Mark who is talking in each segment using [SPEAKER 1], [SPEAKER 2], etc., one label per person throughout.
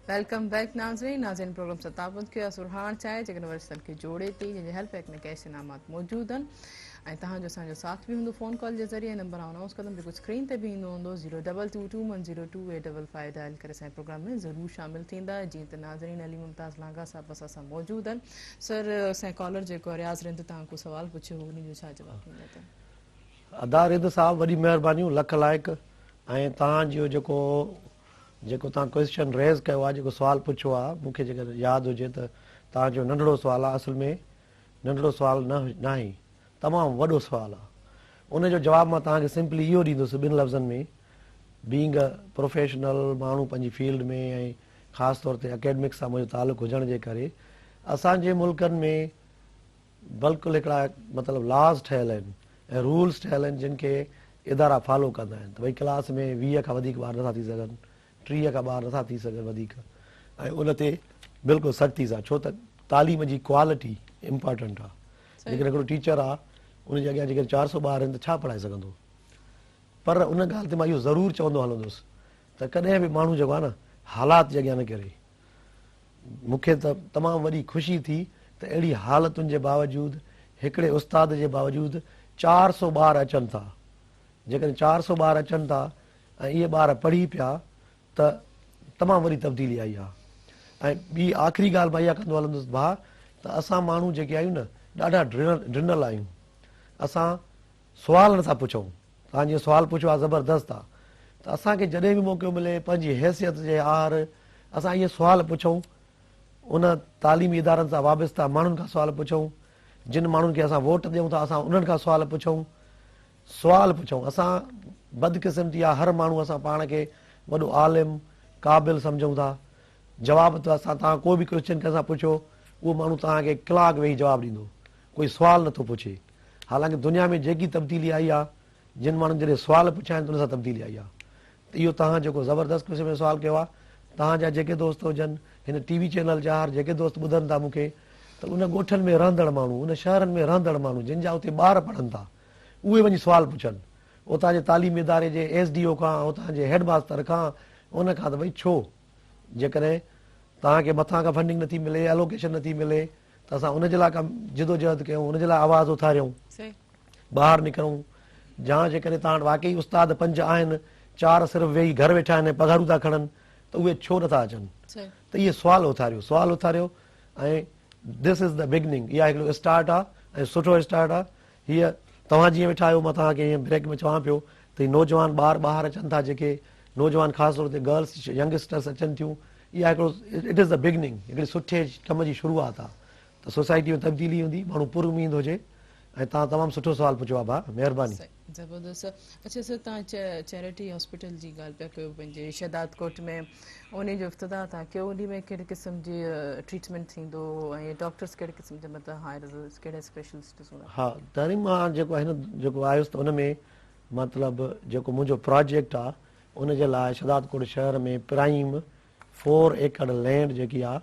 [SPEAKER 1] Welcome back ناظرين ناظرين programme ستابند ڪيو آهي سرهاڻ چاهي جيڪڏهن ورثن کي جوڙي ٿي جنهن جي هر پيڪ ۾ ڪيش انعامات موجود آهن ۽ توهان جو اسان جو ساٿ به هوندو فون ڪال جي ذريعي نمبر آئون انائونس ڪندم جيڪو اسڪرين تي به ايندو هوندو zero double two two one zero two eight double five dial ڪري اسان جي پروگرام ۾ ضرور شامل ٿيندا جيئن ته ناظرين علي ممتاز لانگا صاحب اسان سان موجود آهن سر اسان ڪالر جيڪو رياض رند توهان ڪو سوال پڇيو هو ان جو ڇا جواب ڏيندا ته
[SPEAKER 2] ادا رند صاحب وڏي مهربانيون لک لائق ۽ توهان جو جيڪو جيڪو توهان ڪوئسچن ريز ڪيو آهي جيڪو سوال پڇيو آهي مون کي جيڪڏهن ياد هجي ته توهان جو ننڍڙو سوال آهي اصل ۾ ننڍڙو سوال نه ناهي تمام وڏو سوال آهي ان جو جواب مان توهان کي سمپلي اهو ڏيندس ٻن لفظن ۾ بينگ ا پروفيشنل ماڻهو پنهنجي فيلڊ ۾ ۽ خاص طور تي اڪيڊمڪس سان منهنجو تعلق هجڻ جي ڪري اسان جي ملڪن ۾ بلڪل هڪڙا مطلب لاز ٺهيل آهن ۽ رولز ٺهيل آهن جن کي ادارا فالو ڪندا آهن ته ڀئي ڪلاس ۾ 20 کان وڌيڪ ٻار نٿا ٿي سگهن 30 کان ٻار نٿا ٿي سگهن وڌيڪ ۽ ان تي بلڪل سختي سان ڇو ته تعليم جي ڪوالٽي امپارٽنٽ آهي جيڪڏهن هڪڙو ٽيچر آهي ان جي اڳيان جيڪڏهن 400 ٻار آهن ته ڇا پڙهائي سگهندو پر ان ڳالهه تي مان اهو ضرور چوندو هلندس ته ڪڏهن به ماڻهو جيڪو آهي نه حالات جي اڳيان نه ڪري مون کي ته تمام وڏي خوشي ٿي ته اهڙي حالتن جي باوجود هڪڙي استاد جي باوجود 400 ٻار اچن ٿا. جيڪڏهن 400 ٻار اچن ٿا ۽ اهي ٻار پڙهي پيا ته تمام وڏي تبديلي آئي آهي. ۽ ٻي آخري ڳالهه مان اها ڪندو هلندس ڀاء ته اسان ماڻهو جيڪي آهيون نه ڏاڍا ڊنل آهيون. اسان سوال نٿا پڇون. توهان جيئن سوال پڇيو آهي زبردست آهي ته اسان کي جڏهن به موقعو ملي پنهنجي حيثيت جي آهر اسان اهي سوال پڇون ان تعليمي ادارن سان وابسته ماڻهن کان سوال پڇون جن ماڻهن کي اسان ووٽ ڏيون ٿا اسان انهن کان سوال پڇون سوال پڇون اسان بدقسمتي آهي هر ماڻهو اسان پاڻ کي وڏو عالم قابل سمجهون ٿا جواب ته اسان توهان ڪو به ڪوئسچن ڪنهن سان پڇو اهو ماڻهو توهان کي ڪلاڪ ويهي جواب ڏيندو ڪوئي سوال نٿو پڇي حالانڪه دنيا ۾ جيڪي تبديلي آئي آ جن ماڻهن جڏهن سوال پڇيا آهن ته ان سان تبديلي آئي آ ته اهو توهان جيڪو زبردست قسم جو سوال ڪيو آ توهان جا جيڪي دوست هجن هن ٽي وي چينل جا هر جيڪي دوست ٻڌن ٿا مون کي ته ان ڳوٺن ۾ رهندڙ ماڻهو ان شهرن ۾ رهندڙ ماڻهو جن جا اتي ٻار پڙهن ٿا اهي وڃي سوال پڇن اتان جي تعليمي اداري جي ايس ڊي او کان اتان جي هيڊ ماستر کان ان کان ته ڀئي ڇو جيڪڏهن توهان کي مٿان کان فنڊنگ نٿي ملي الوڪيشن نٿي ملي ته اسان ان جي لاء ڪا جدوجهد ڪيون ان جي لاء آواز اٿاريون ٻاهر نڪرون جا جيڪڏهن توهان وٽ واقعي استاد پنج آهن چار صرف ويهي گهر ويٺا آهن ۽ پگهارون ٿا کڻن ته اهي ڇو نٿا اچن ته اهي سوال اٿاريو سوال اٿاريو ۽ دس از the beginning اها هڪڙو اسٽارٽ آهي ۽ سٺو اسٽارٽ آهي هيء توهان جيئن ويٺا آهيو مان توهان کي ائين بريڪ ۾ چوان پيو ته هي نوجوان ٻار ٻاهر اچن ٿا جيڪي نوجوان خاص طور تي گرلس ينگسٽرس اچن ٿيون اها هڪڙو it is the beginning هڪڙي سٺي ڪم جي شروعات آهي ته سوسائٽي ۾ تبديلي ايندي ماڻهو پر اميد هجي ۽ توهان تمام سٺو سوال پڇيو آهي ڀاء مهرباني.
[SPEAKER 1] زبردست اڇا سر توهان چيرٽي هاسپيٽل جي ڳالهه پيا ڪيو پنهنجي شهداد ڪوٽ ۾ انهي جو افتتاح توهان ڪيو انهي ۾ ڪهڙي قسم جي ٽريٽمينٽ ٿيندو ۽ ڊاڪٽرس ڪهڙي قسم جا مطلب هائر ڪهڙا اسپيشلسٽس هوندا.
[SPEAKER 2] ها تحريم مان جيڪو هن جيڪو آيس ته ان ۾ مطلب جيڪو منهنجو پراجيڪٽ آ ان جي لاء شهداد ڪوٽ شهر ۾ پرائيم فور ايڪڙ لينڊ جيڪي آ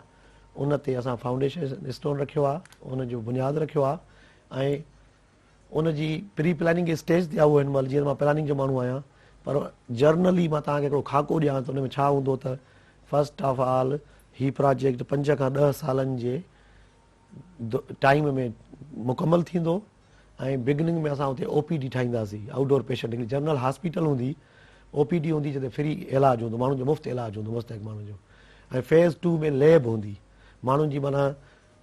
[SPEAKER 2] ان تي اسان فائونڊيشن اسٽون رکيو آ ان جو بنياد رکيو آ ۽ ان جي پري پلاننگ اسٽيج تي آ اهو هن مهل جيئن مان پلاننگ جو ماڻهو آهيان پر جرنلي مان توهان کي هڪڙو خاڪو ڏيان ته ان ۾ ڇا هوندو ته first of all he project پنج کان ڏهه سالن جي ٽائيم ۾ مڪمل ٿيندو ۽ بگننگ ۾ اسان اتي او پي ڊي ٺاهينداسين آئوٽ ڊور پيشنٽ هڪڙي جنرل هاسپيٽل هوندي او پي ڊي هوندي جتي فري علاج هوندو ماڻهن جو مفت علاج هوندو مستحق ماڻهن جو ۽ فيز ٽو ۾ ليب هوندي ماڻهن جي معنيٰ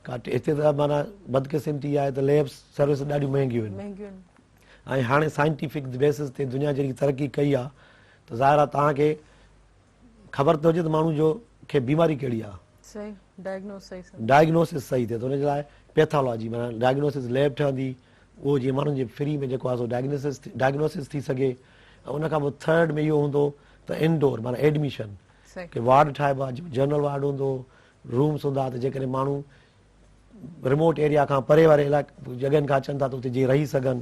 [SPEAKER 2] ڪا هتي ته معنيٰ بدقسمتي آهي ته ليب سروس ڏاڍيون مهنگيون آهن ۽ هاڻي سائنٽيفڪ بيسس تي دنيا جهڙي ترقي ڪئي آهي ته ظاهر آهي توهان کي خبر ته هجي ته ماڻهو جو کي بيماري ڪهڙي آهي.
[SPEAKER 1] صحيح ڊائگنوز صحيح سان.
[SPEAKER 2] ڊائگنوسس صحيح ٿئي ته ان جي لاء پيٿالاجي معنيٰ ڊائگنوسس ليب ٺهندي اهو جيئن ماڻهن جي فري ۾ جيڪو آهي سو ڊائگنوسس ڊائگنوسس ٿي سگهي ۽ ان کان پوء ٿرڊ ۾ اهو هوندو ته انڊور معنيٰ ايڊميشن ڪي وارڊ ٺاهبا جنرل وارڊ هوندو رومس هوندا ته جيڪڏهن ماڻهو ريموٽ ايريا کان پري واري علائقي جڳهن کان اچن ٿا ته اتي جيئن رهي سگهن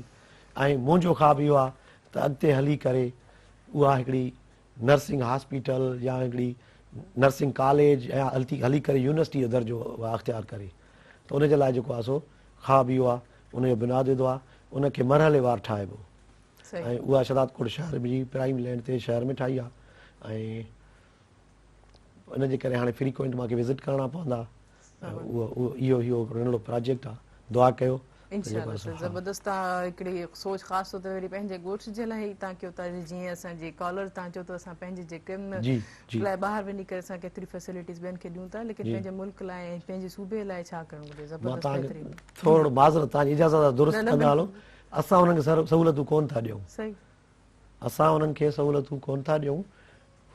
[SPEAKER 2] ۽ منهنجو خواب اهو آهي ته اڳتي هلي ڪري اها هڪڙي نرسنگ هاسپيٽل يا هڪڙي نرسنگ ڪاليج يا هلي ڪري يونيورسٽي جو درجو اها اختيار ڪري ته ان جي لاء جيڪو آهي سو خواب اهو آهي ان جو بنياد وڌو آهي ان کي مرحلي وار ٺاهبو ۽ اها شهداد ڪوٽ شهر جي پرائم لينڊ تي شهر ۾ ٺاهي آهي ۽ ان جي ڪري هاڻي فريڪوئنٽ مان کي وزٽ ڪرڻا پوندا. اهو اهو اهو هڪڙو ننڍڙو پراجيڪٽ آ. دعا ڪيو ته
[SPEAKER 1] انشاء
[SPEAKER 2] جيڪو
[SPEAKER 1] الله
[SPEAKER 2] آ سو
[SPEAKER 1] سر
[SPEAKER 2] ها.
[SPEAKER 1] زبردست توهان هڪڙي سوچ خاص طور تي وري پنهنجي ڳوٺ جي لاء ئي توهان ڪيو ٿا جيئن اسان جي ڪالر توهان چيو ته اسان پنهنجي جيڪي
[SPEAKER 2] جي جي.
[SPEAKER 1] لاء ٻاهر وڃي ڪري اسان ڪيتري فيسلٽيز ٻين کي ڏيون ٿا ليڪن
[SPEAKER 2] جي.
[SPEAKER 1] پنهنجي ملڪ لاء ۽ پنهنجي صوبي لاء ڇا ڪرڻ گهرجي
[SPEAKER 2] مان
[SPEAKER 1] زبردست
[SPEAKER 2] توهان کي
[SPEAKER 1] بهترين.
[SPEAKER 2] ٿورڙو معذرت توهان جي اجازت سان درست
[SPEAKER 1] نه نه
[SPEAKER 2] ڪندا هلو
[SPEAKER 1] بلڪل.
[SPEAKER 2] اسان انهن کي سهولتون ڪون ٿا ڏيون.
[SPEAKER 1] صحيح.
[SPEAKER 2] اسان انهن کي سهولتون ڪون ٿا ڏيون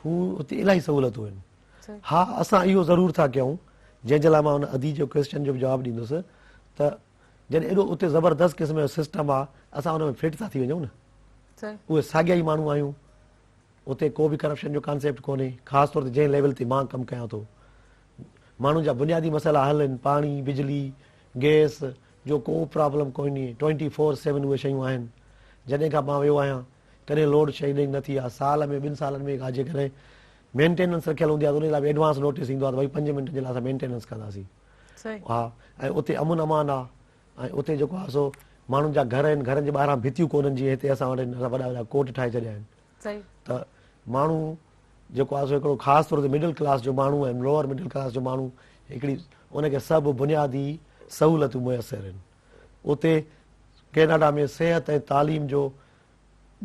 [SPEAKER 2] هو اتي الاهي سهولتون آهن ها اسان اهو ضرور ٿا ڪيون جنهن جي لاء مان ان ادي جو ڪويسچن جو به جواب ڏيندس ته جڏهن ايڏو اتي زبردست قسم جو سسٽم آ اسان ان ۾ فٽ ٿا ٿي وڃون نه اهي ساڳيا ئي ماڻهو آهيون اتي ڪو به ڪرپشن جو ڪانسيپٽ ڪونهي خاص طور تي جنهن ليول تي مان ڪم ڪيان ٿو ماڻهن جا بنيادي مسئلا حل آهن پاڻي بجلي گيس جو ڪو پرابلم ڪونهي ٽوئنٽي فور سيون اهي شيون آهن جڏهن کان مان ويو آهيان ڪڏهن لوڊ شيڊنگ نه ٿي آهي، سال ۾ ٻن سالن ۾ ڪا جيڪڏهن مينٽيننس رکيل هوندي آهي ته ان لاء به ايڊوانس نوٽيس ايندو آهي ته ڀئي پنج منٽن جي لاء اسان مينٽيننس ڪنداسين. ها ۽ اتي امن امان آهي ۽ اتي جيڪو آهي سو ماڻهن جا گهر آهن گهرن جي ٻاهران ڀتيون ڪونهن جيئن هتي اسان وٽ آهن اسان وڏا وڏا ڪوٽ ٺاهي ڇڏيا آهن ته ماڻهو جيڪو آهي سو هڪڙو خاص طور تي مڊل ڪلاس جو ماڻهو ۽ لوئر مڊل ڪلاس جو ماڻهو هڪڙي ان کي سڀ بنيادي سهولتون ميسر آهن. اتي ڪيناڊا ۾ صحت ۽ تعليم جو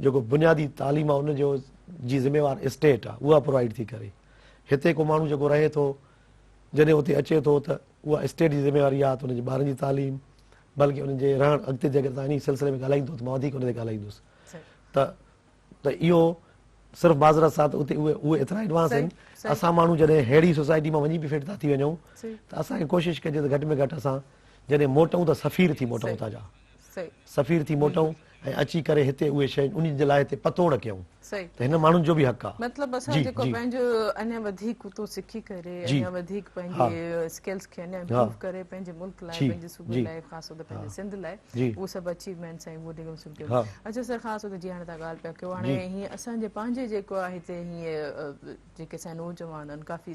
[SPEAKER 2] جيڪو بنيادي تعليم آهي ان جو جي ذميوار اسٽيٽ آهي اها پرووائيڊ ٿي ڪري هتي ڪو ماڻهو جيڪو رهي ٿو جڏهن اتي اچي ٿو ته اها اسٽيٽ جي ذميواري آهي ته ان جي ٻارن جي تعليم بلڪه انهن جي رهڻ اڳتي جيڪڏهن توهان انهي سلسلي ۾ ڳالهائيندو ته مان وڌيڪ ان تي ڳالهائيندس ته ته اهو صرف معذرت سان ته اتي اهي اهي ايترا ايڊوانس آهن اسان ماڻهو جڏهن ههڙي سوسائٽي مان وڃي به فٽ ٿا ٿي وڃون ته اسان کي ڪوشش ڪجي ته گهٽ ۾ گهٽ اسان جڏهن موٽون ته سفير ٿي موٽون اتان جا سفير ٿي موٽون ۽ اچي ڪري هتي اهي شيون انهن جي لاء هتي پتوڙ ڪيون ته هن ماڻهن جو به حق آهي.
[SPEAKER 1] مطلب اسان جيڪو پنهنجو اڃا وڌيڪ اتو سکي ڪري اڃا وڌيڪ پنهنجي اسڪلز کي اڃا امپروو ڪري پنهنجي ملڪ لاء پنهنجي صوبي لاء خاص طور تي پنهنجي سنڌ لاء اهو سڀ اچيومينٽس ۽ اهو ڊگم سم ڪيون. اڇا سر خاص طور تي جيئن هاڻي توهان ڳالهه پيا ڪيو هاڻي هيئن اسان جي پنهنجي جيڪو آهي هتي هيئن جيڪي اسان جا نوجوان آهن ڪافي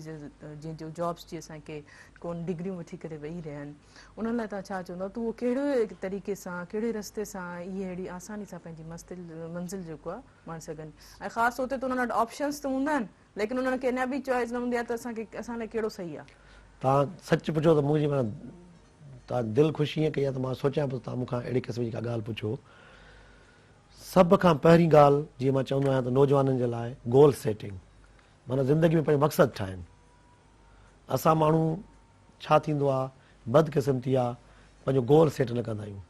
[SPEAKER 1] جن جو جابس جي اسان کي ڪون ڊگريون وٺي ڪري ويهي رهيا آهن انهن لاء توهان ڇا چوندؤ ته اهو ڪهڙي طريقي سان ڪهڙي رستي سان اهي اهڙي آساني سان پنهنجي مستل منزل جيڪو آهي ماڻي سگهن ۽ خاص طور تي ته انهن وٽ آپشنس ته هوندا آهن ليڪن انهن کي اڃا به چوائس نه هوندي آهي ته اسان کي اسان لاء ڪهڙو صحيح آهي.
[SPEAKER 2] توهان سچ پڇو ته منهنجي معنيٰ توهان دل خوش ائين ڪئي آهي ته مان سوچيان پيو ته توهان مون کان اهڙي قسم جي ڪا ڳالهه پڇو. سڀ کان پهرين ڳالهه جيئن مان چوندو آهيان ته نوجوانن جي لاء گول سيٽنگ معنيٰ زندگي ۾ پنهنجو مقصد ٺاهين. اسان ماڻهو ڇا ٿيندو آ بدقسمتي آ پنهنجو گول سيٽ نه ڪندا آهيون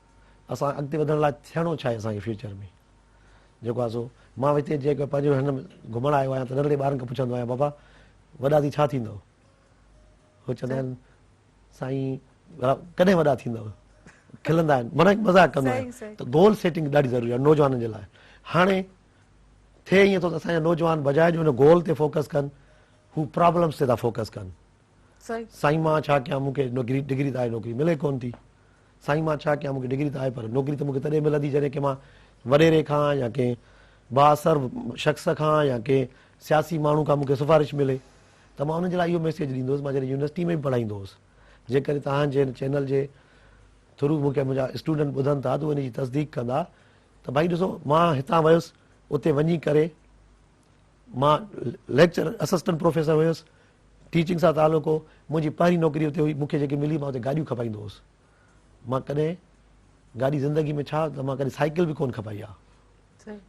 [SPEAKER 2] اسان اڳتي وڌڻ لاء ٿيڻو ڇا آهي اسان کي فيوچر ۾ جيڪو آ سو مان هتي جيڪو پنهنجو هن گهمڻ آيو آهيان ته ننڍڙي ٻارن کان پڇندو آهيان بابا وڏا ٿي ڇا ٿيندو هو چوندا آهن سائين ڪڏهن وڏا ٿيندو کلندا آهن معنيٰ مذاق ڪندو آهيان ته گول سيٽنگ ڏاڍي ضروري آهي نوجوانن جي لاء هاڻي ٿئي ائين ٿو ته اسان جا نوجوان بجاء جو ان گول تي فوڪس ڪن هو پرابلمس تي ٿا فوڪس ڪن. سائين مان ڇا ڪيان مون کي ڊگري ته آهي نوڪري ملي ڪون ٿي. سائين مان ڇا ڪيان مون کي ڊگري ته آهي پر نوڪري ته مون کي تڏهن ملندي جڏهن ڪنهن مان وڏيري کان يا ڪنهن بااثر شخص کان يا ڪنهن سياسي ماڻهو کان مون کي سفارش ملي ته مان انهن جي لاء اهو ميسيج ڏيندو هوس مان جڏهن يونيورسٽي ۾ به پڙهائيندو هوس جيڪڏهن توهان جي هن چينل جي ٿرو مون کي منهنجا اسٽوڊنٽ ٻڌن ٿا ته اهي ان جي تصديق ڪندا ته ڀائي ڏسو مان هتان ويس اتي وڃي ڪري مان ليڪچر اسسٽنٽ پروفيسر هيس ٽيچنگ سان تعلق هو منهنجي پهرين نوڪري اتي هئي مون کي جيڪي ملي مان اتي گاڏيون کپائيندو هوس مان ڪڏهن گاڏي زندگي ۾ ڇا ته مان ڪڏهن سائيڪل به ڪون کپائي آ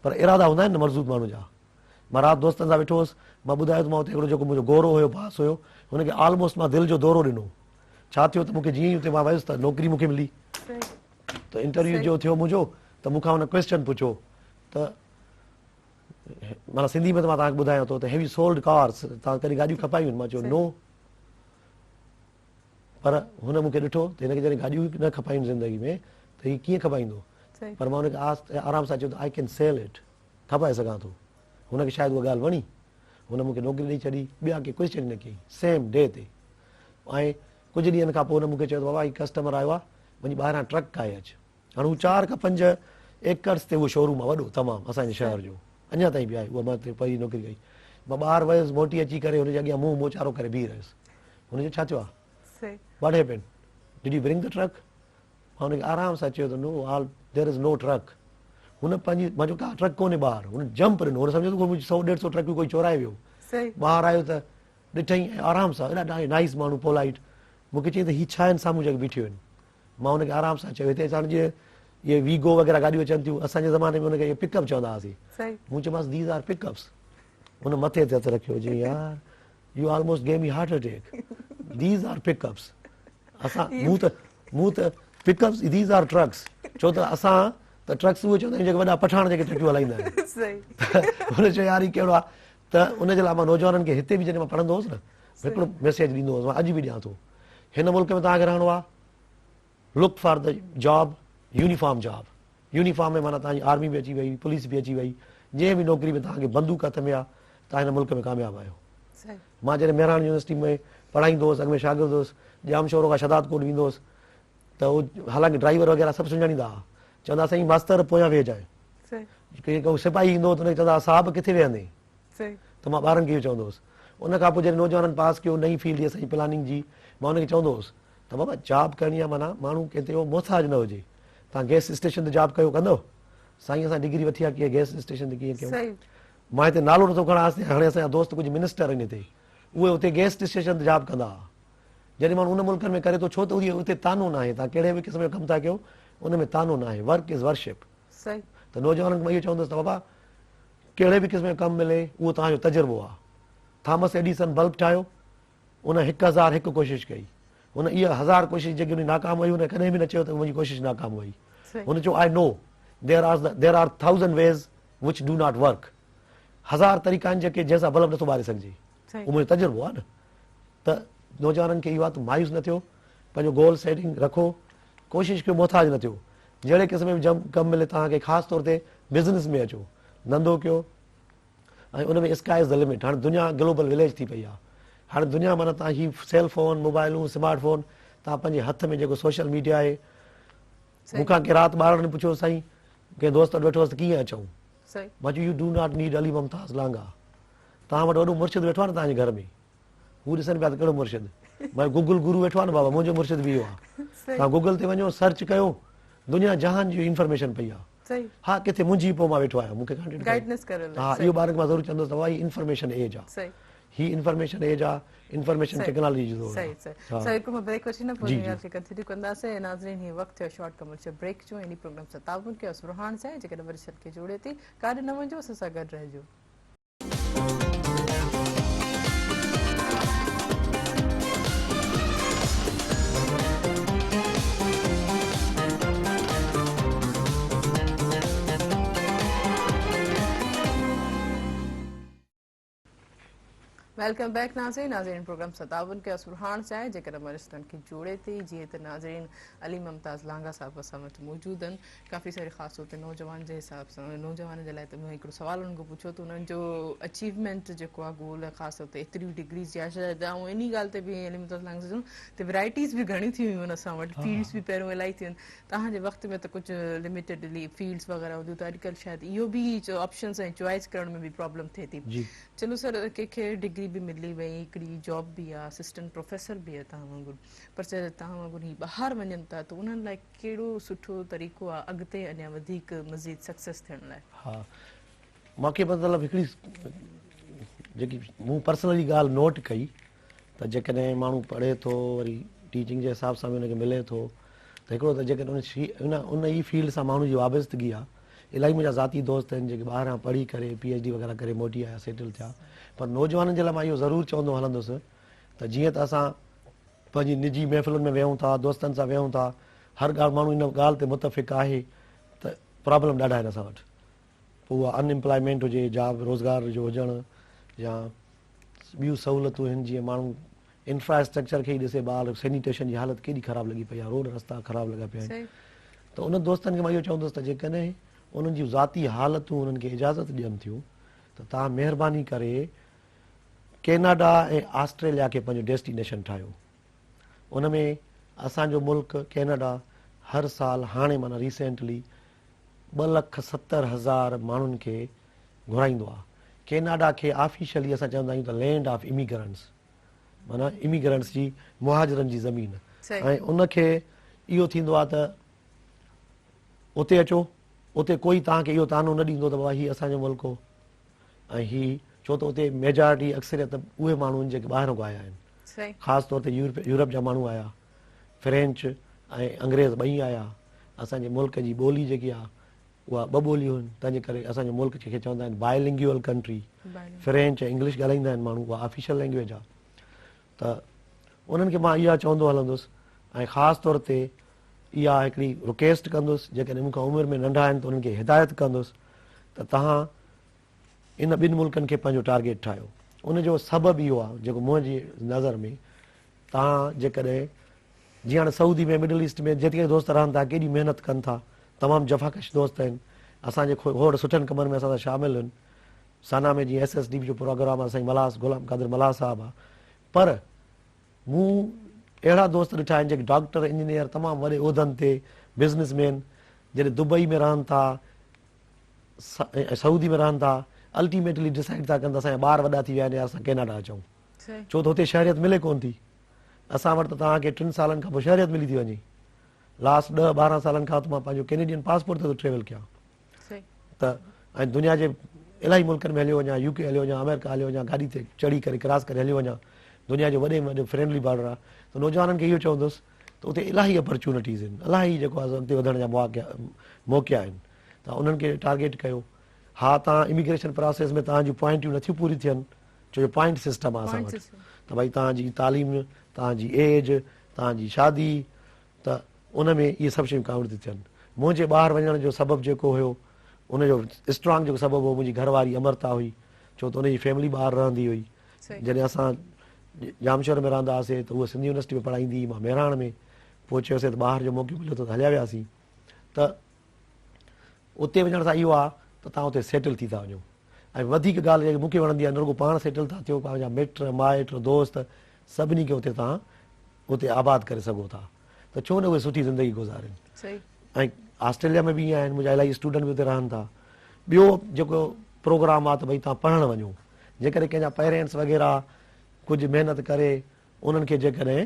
[SPEAKER 2] پر ارادا هوندا آهن نه مرزوط ماڻهو جا مان رات دوستن سان ويٺو هوس مان ٻڌايو ته مان اتي هڪڙو جيڪو منهنجو گورو هيو باس هيو هن کي آلموسٽ مان دل جو دورو ڏنو ڇا ٿيو ته مون کي جيئن ئي اتي مان ويس ته نوڪري مون کي ملي ته انٽرويو جو ٿيو منهنجو ته مون کان هن ڪويسچن پڇيو ته معنيٰ سنڌي ۾ ته مان توهان کي ٻڌايان ٿو ته هيو يو سولڊ ڪارس توهان ڪڏهن گاڏيون کپايون آهن مان چيو نو پر هن مون کي ڏٺو ته هن کي جڏهن گاڏيون نه کپايون زندگي ۾ ته هي ڪيئن کپائيندو پر مان هن کي آرام سان چيو ته I can sell it کپائي سگهان ٿو هن کي شايد اها ڳالهه وڻي هن مون کي نوڪري ڏئي ڇڏي ٻيا ڪي ڪويسچن نه ڪيائين سيم ڊي تي ۽ ڪجهه ڏينهن کان پوء هن مون کي چيو ته بابا هي ڪسٽمر آيو آهي وڃي ٻاهران ٽرڪ ڪاهي اچ هاڻ هو 4 کان 5 ايڪڙس تي اهو شوروم آهي وڏو تمام اسان جي شهر جو اڃا تائين به آهي اها مان اتي پهرين نوڪري ڪئي مان ٻاهر ويس موٽي اچي ڪري هن جي اڳيان منهن موچارو ڪري بيهي رهيس هن چيو ڇا ٿيو آهي what happen did you bring the truck مان هن کي آرام سان چيو ته no all there is no truck هن پنهنجي مان چيو ڪا ٽرڪ ڪونهي ٻاهر هن جمپ ڏنو هن سمجهيو ته ڪو 100 150 ٽرڪيون ڪوئي چورائي ويو ٻاهر آيو ته ڏٺائين ۽ آرام سان ايڏا نائيس ماڻهو پولائيٽ مون کي چيائين ته هي ڇا آهن سامهون جيڪي بيٺيون آهن. مان ان کي آرام سان چيو هتي اسان جيئن اهي ويگو وغيره گاڏيون اچن ٿيون اسان جي زماني ۾ ان کي پڪ اپ چوندا هئاسين. مون چيومانس these are pick ups. هن مٿي تي هٿ رکيو چيائين يار you almost gave me heart attack these are pick ups. اسان مون ته مون ته pick ups these are trucks ڇو ته اسان ته ٽرڪس اهي چوندا آهيون جيڪي وڏا پٺاڻ جيڪي ٽرڪيون هلائيندا آهن. هن چيو يار هي ڪهڙو آهي ته ان جي لاء مان نوجوانن کي هتي به جڏهن مان پڙهندو هوس نه هڪڙو ميسيج ڏيندو هوس مان اڄ به ڏيان ٿو هن ملڪ ۾ توهان کي رهڻو آهي look for the job uniform job uniform ۾ معنيٰ توهان جي آرمي به اچي وئي پوليس به اچي وئي جنهن به نوڪري ۾ توهان کي بندوق هٿ ۾ آهي توهان هن ملڪ ۾ ڪامياب آهيو مان جڏهن مهراڻ يونيورسٽي ۾ پڙهائيندو هوس اڳ ۾ شاگرد هوس ڄامشورو کان شهداد ڪوٽ ويندو هوس ته هو حالانڪه ڊرائيور وغيره سڀ سڃاڻيندا هئا چوندا سائين ماستر پويان ويهجانء ڪو سپاهي ايندو هو ته ان کي چوندا هئا صاحب ڪٿي ويهندين ته مان ٻارن کي اهو چوندو هوس ان کان پوء جڏهن نوجوانن پاس ڪيو نئين فيلڊ جي اسان جي پلاننگ جي مان ان کي چوندو هوس ته بابا جاب ڪرڻي آهي معنيٰ ماڻهو ڪنهن تي اهو محتاج نه هجي توهان گئس اسٽيشن تي جاب ڪيو ڪندو سائين اسان ڊگري وٺي آهي ڪيئن گئس اسٽيشن تي ڪيئن ڪيون مان هتي نالو نٿو کڻان هاڻي اسان جا دوست ڪجهه منسٽر آهن هتي اهي اتي گئس اسٽيشن تي جاب ڪندا هئا جڏهن ماڻهو ان ملڪن ۾ ڪري ٿو ڇو ته اتي طعنو ناهي توهان ڪهڙي به قسم جو ڪم ٿا ڪيو ان ۾ طعنو ناهي ورڪ از ورشپ ته نوجوانن کي مان اهو چوندس ته بابا ڪهڙي به قسم جو ڪم ملي اهو توهان جو تجربو آهي ٿامس ايڊيسن بلب ٺاهيو ان 1001 ڪوشش ڪئي هن اها هزار ڪوشش جيڪي ان ناڪام وئي هن ڪڏهن به نه چيو ته منهنجي ڪوشش ناڪام وئي هن چيو I know there are there are thousand ways which do not work هزار طريقا آهن جيڪي جنهن سان بلب نٿو ٻاري سگهجي اهو منهنجو تجربو آهي نه ته نوجوانن کي اهو آهي ته مايوس نه ٿيو پنهنجو گول سيٽنگ رکو ڪوشش ڪيو محتاج نه ٿيو جهڙي قسم جو به ڪم ملي توهان کي خاص طور تي بزنس ۾ اچو ڌنڌو ڪيو ۽ ان ۾ اسڪاء از the limit هاڻي دنيا گلوبل وليج ٿي پئي آهي هاڻي دنيا معنيٰ توهان هي سيل فون موبائلون سمارٽ فون توهان پنهنجي هٿ ۾ جيڪو سوشل ميڊيا آهي مون کان ڪنهن رات ٻارڙن پڇيو سائين ڪنهن دوست وٽ ويٺو هوس ته ڪيئن اچون مان چيو you do not need Ali Mumtaz Langah توهان وٽ وڏو مرشد ويٺو آهي نه توهان جي گهر ۾ هو ڏسن پيا ته ڪهڙو مرشد مان گوگل گرو ويٺو آهي نه بابا منهنجو مرشد به اهو آهي توهان گوگل تي وڃو سرچ ڪيو دنيا جهان جي انفارميشن پئي آهي ها ڪٿي منهنجي پوء مان ويٺو آهيان مون کي ڪانٽيڪٽ
[SPEAKER 1] گائيڊنس ڪرڻ
[SPEAKER 2] ها اهو ٻارن کي مان ضرور چوندس ته بابا هي انفارميشن ايج آهي هي انفارميشن ايج آهي انفارميشن ٽيڪنالاجي جو دور
[SPEAKER 1] صحيح صحيح سر هڪ مان بريڪ وٺي نه پوء ڳالهه کي ڪنٽينيو ڪنداسين ناظرين هي وقت ٿيو شارٽ ڪمرشل بريڪ جو انهي پروگرام سان تعاون ڪيو سرهاڻ چانهه جيڪڏهن وري کي جوڙي ٿي ڪاڏي نه وڃجو اسان سان گڏ رهجو. Welcome back ناظرين ناظرين پروگرام سان تعاون ڪيو سرهاڻ چانهه جيڪڏهن مرستن کي جوڙي ٿي جيئن ته ناظرين علي ممتاز لانگا صاحب اسان وٽ موجود آهن ڪافي ساري خاص طور تي نوجوان جي حساب سان نوجوانن جي لاء ته مون هڪڙو سوال انهن کان پڇيو ته انهن جو اچيومينٽ جيڪو آهي گول خاص طور تي ايتريون ڊگريز يا شايد آئون انهي ڳالهه تي به علي ممتاز لانگا سان ته ورائٽيز به گهڻيون ٿي ويون آهن اسان وٽ فيلڊس به پهريون الاهي ٿيون توهان جي وقت ۾ ته ڪجهه لميٽيڊ فيلڊس وغيره هونديون ته اڄڪلهه شايد اهو به آپشنس ۽ چوائس ڪرڻ ۾ به پرابلم ٿئي ٿي چلو سر ڪنهن کي ڊگري به ملي وئي هڪڙي جاب به آ اسسٽنٽ پروفيسر به آ توهان وانگر پر سر توهان وانگر هي ٻاهر وڃن ٿا ته انهن لاء ڪهڙو سٺو طريقو آ اڳتي اڃا وڌيڪ مزيد سڪسيس ٿيڻ لاء.
[SPEAKER 2] ها مونکي مطلب هڪڙي جيڪي مون پرسنلي ڳالهه نوٽ ڪئي ته جيڪڏهن ماڻهو پڙهي ٿو وري ٽيچنگ جي حساب سان به ان کي ملي ٿو ته هڪڙو ته جيڪڏهن ان ان ئي فيلڊ سان ماڻهو جي وابستگي آ الاهي منهنجا ذاتي دوست آهن جيڪي ٻاهران پڙهي ڪري پي ايڇ ڊي وغيره ڪري موٽي آيا سيٽل ٿيا پر نوجوانن جي لاء مان اهو ضرور چوندو هلندس ته جيئن ته اسان پنهنجي نجي محفلن ۾ ويهون ٿا دوستن سان ويهون ٿا هر ڳالهه ماڻهو ان ڳالهه تي متفق آهي ته پرابلم ڏاڍا آهن اسان وٽ پوء اها ان امپلائمينٽ هجي جاب روزگار جو هجڻ يا ٻيون سهولتون آهن جيئن ماڻهو انفراسٽرڪچر کي ئي ڏسي ٻاهر سينيٽيشن جي حالت ڪيڏي خراب لڳي پئي آهي روڊ رستا خراب لڳا پيا آهن ته انهن دوستن کي مان اهو چوندس ته جيڪڏهن انهن جون ذاتي حالتون انهن کي اجازت ڏين ٿيون ته توهان مهرباني ڪري ڪيناڊا ۽ آسٽريليا کي پنهنجو ڊيسٽينيشن ٺاهيو ان ۾ اسان جو ملڪ ڪيناڊا هر سال هاڻي معنيٰ ريسينٽلي 2,70,000 ماڻهن کي گهرائيندو آهي. ڪيناڊا کي آفيشلي اسان چوندا آهيون ته لينڊ آف اميگرنٽس معنيٰ اميگرنٽس جي مهاجرن جي زمين ۽ ان کي اهو ٿيندو آهي ته اتي اچو اتي ڪوئي توهان کي اهو طعنو نه ڏيندو ته بابا هي اسان جو ملڪ هو ۽ هي ڇو ته اتي ميجارٽي اڪثريت اهي ماڻهو آهن جيڪي ٻاهران کان آيا آهن. خاص طور تي يورپ جا ماڻهو آيا، فرينچ ۽ انگريز ٻئي آيا. اسان جي ملڪ جي ٻولي جيڪي آهي اها ٻه ٻوليون آهن، تنهن جي ڪري اسان جو ملڪ جنهن کي چوندا آهن بائي لنگيول ڪنٽري، فرينچ ۽ انگلش ڳالهائيندا آهن ماڻهو، اها آفيشل لينگويج آهي. ته انهن کي مان اها چوندو هلندس ۽ خاص طور تي اها هڪڙي رڪيسٽ ڪندس جيڪڏهن مون کان عمر ۾ ننڍا آهن ته انهن کي هدايت ڪندس ته توهان ان ٻن ملڪن کي پنهنجو ٽارگيٽ ٺاهيو. ان جو سبب اهو آهي جيڪو منهنجي نظر ۾ توهان جيڪڏهن جيئن هاڻي سعودي ۾ مڊل ايسٽ ۾ جيتري دوست رهن ٿا ڪيڏي محنت ڪن ٿا تمام جفاڪش دوست آهن اسان جي کوڙ سٺن ڪمن ۾ اسان سان شامل آهن سانا ۾ جيئن ايس ايس ڊي جو پروگرام آهي سائين ملاح غلام قادر ملاح صاحب آهي پر مون اهڙا دوست ڏٺا آهن جيڪي ڊاڪٽر انجنيئر تمام وڏي عهدن تي بزنس مين جڏهن دبئي ۾ رهن ٿا ۽ سعودي ۾ رهن ٿا الٽيميٽلي ڊسائيڊ ٿا ڪن ته اسان جا ٻار وڏا ٿي ويا آهن يار اسان ڪيناڊا اچون ڇو ته هتي شهريت ملي ڪون ٿي اسان وٽ ته توهان کي ٽن سالن کان پوء شهريت ملي ٿي وڃي لاسٽ ڏهه ٻارهن سالن کان ته مان پنهنجو ڪينيڊين پاسپورٽ تي ٿو ٽريول ڪيان ته ۽ دنيا جي الاهي ملڪن ۾ هليو وڃان يو ڪي هليو وڃان آمريڪا هليو وڃان گاڏي تي چڙهي ڪري ڪراس ڪري هليو وڃان دنيا جو وڏي ۾ وڏو فرينڊلي بارڊر آهي ته نوجوانن کي اهو چوندس ته اتي الاهي اپرچونٽيز آهن الاهي جيڪو آهي اڳتي وڌڻ جا موقعا آهن ته انهن کي ٽارگيٽ ڪيو ها تان اميگريشن پراسيس ۾ تان جون پوائنٽيون نٿيون پوريون ٿين ڇو جو پوائنٽ سسٽم آهي اسان وٽ ته ڀائي تان جي تعليم تان جي ايج تان جي شادي ته ان ۾ اهي سڀ شيون ڪائونٽ ٿيون ٿين. منهنجي ٻاهر وڃڻ جو سبب جيڪو هيو ان جو اسٽرانگ جيڪو سبب هو منهنجي گهر واري امرتا هئي ڇو ته ان جي فيملي ٻاهر رهندي هئي. جڏهن اسان ڄامشوري ۾ رهندا هئاسين ته هوء سنڌ يونيورسٽي ۾ پڙهائيندي هئي مان مهراڻ ۾ پوء چيوسين ته ٻاهر جو موقعو مليو ته هليا وياسين ته اتي وڃڻ سان اهو آهي ته توهان اتي سيٽل ٿي ٿا وڃو ۽ وڌيڪ ڳالهه جيڪي مون کي وڻندي آهي نه رڳو پاڻ سيٽل ٿا ٿيو پنهنجا مٽ مائٽ دوست سڀني کي اتي توهان اتي آباد ڪري سگهو ٿا ته ڇو نه اهي سٺي زندگي گذارين ۽ آسٽريليا ۾ به ائين آهن منهنجا الاهي اسٽوڊنٽ به اتي رهن ٿا ٻيو جيڪو پروگرام آهي ته ڀئي توهان پڙهڻ وڃو جيڪڏهن ڪنهن جا پيرينٽس وغيره ڪجهه محنت ڪري انهن کي جيڪڏهن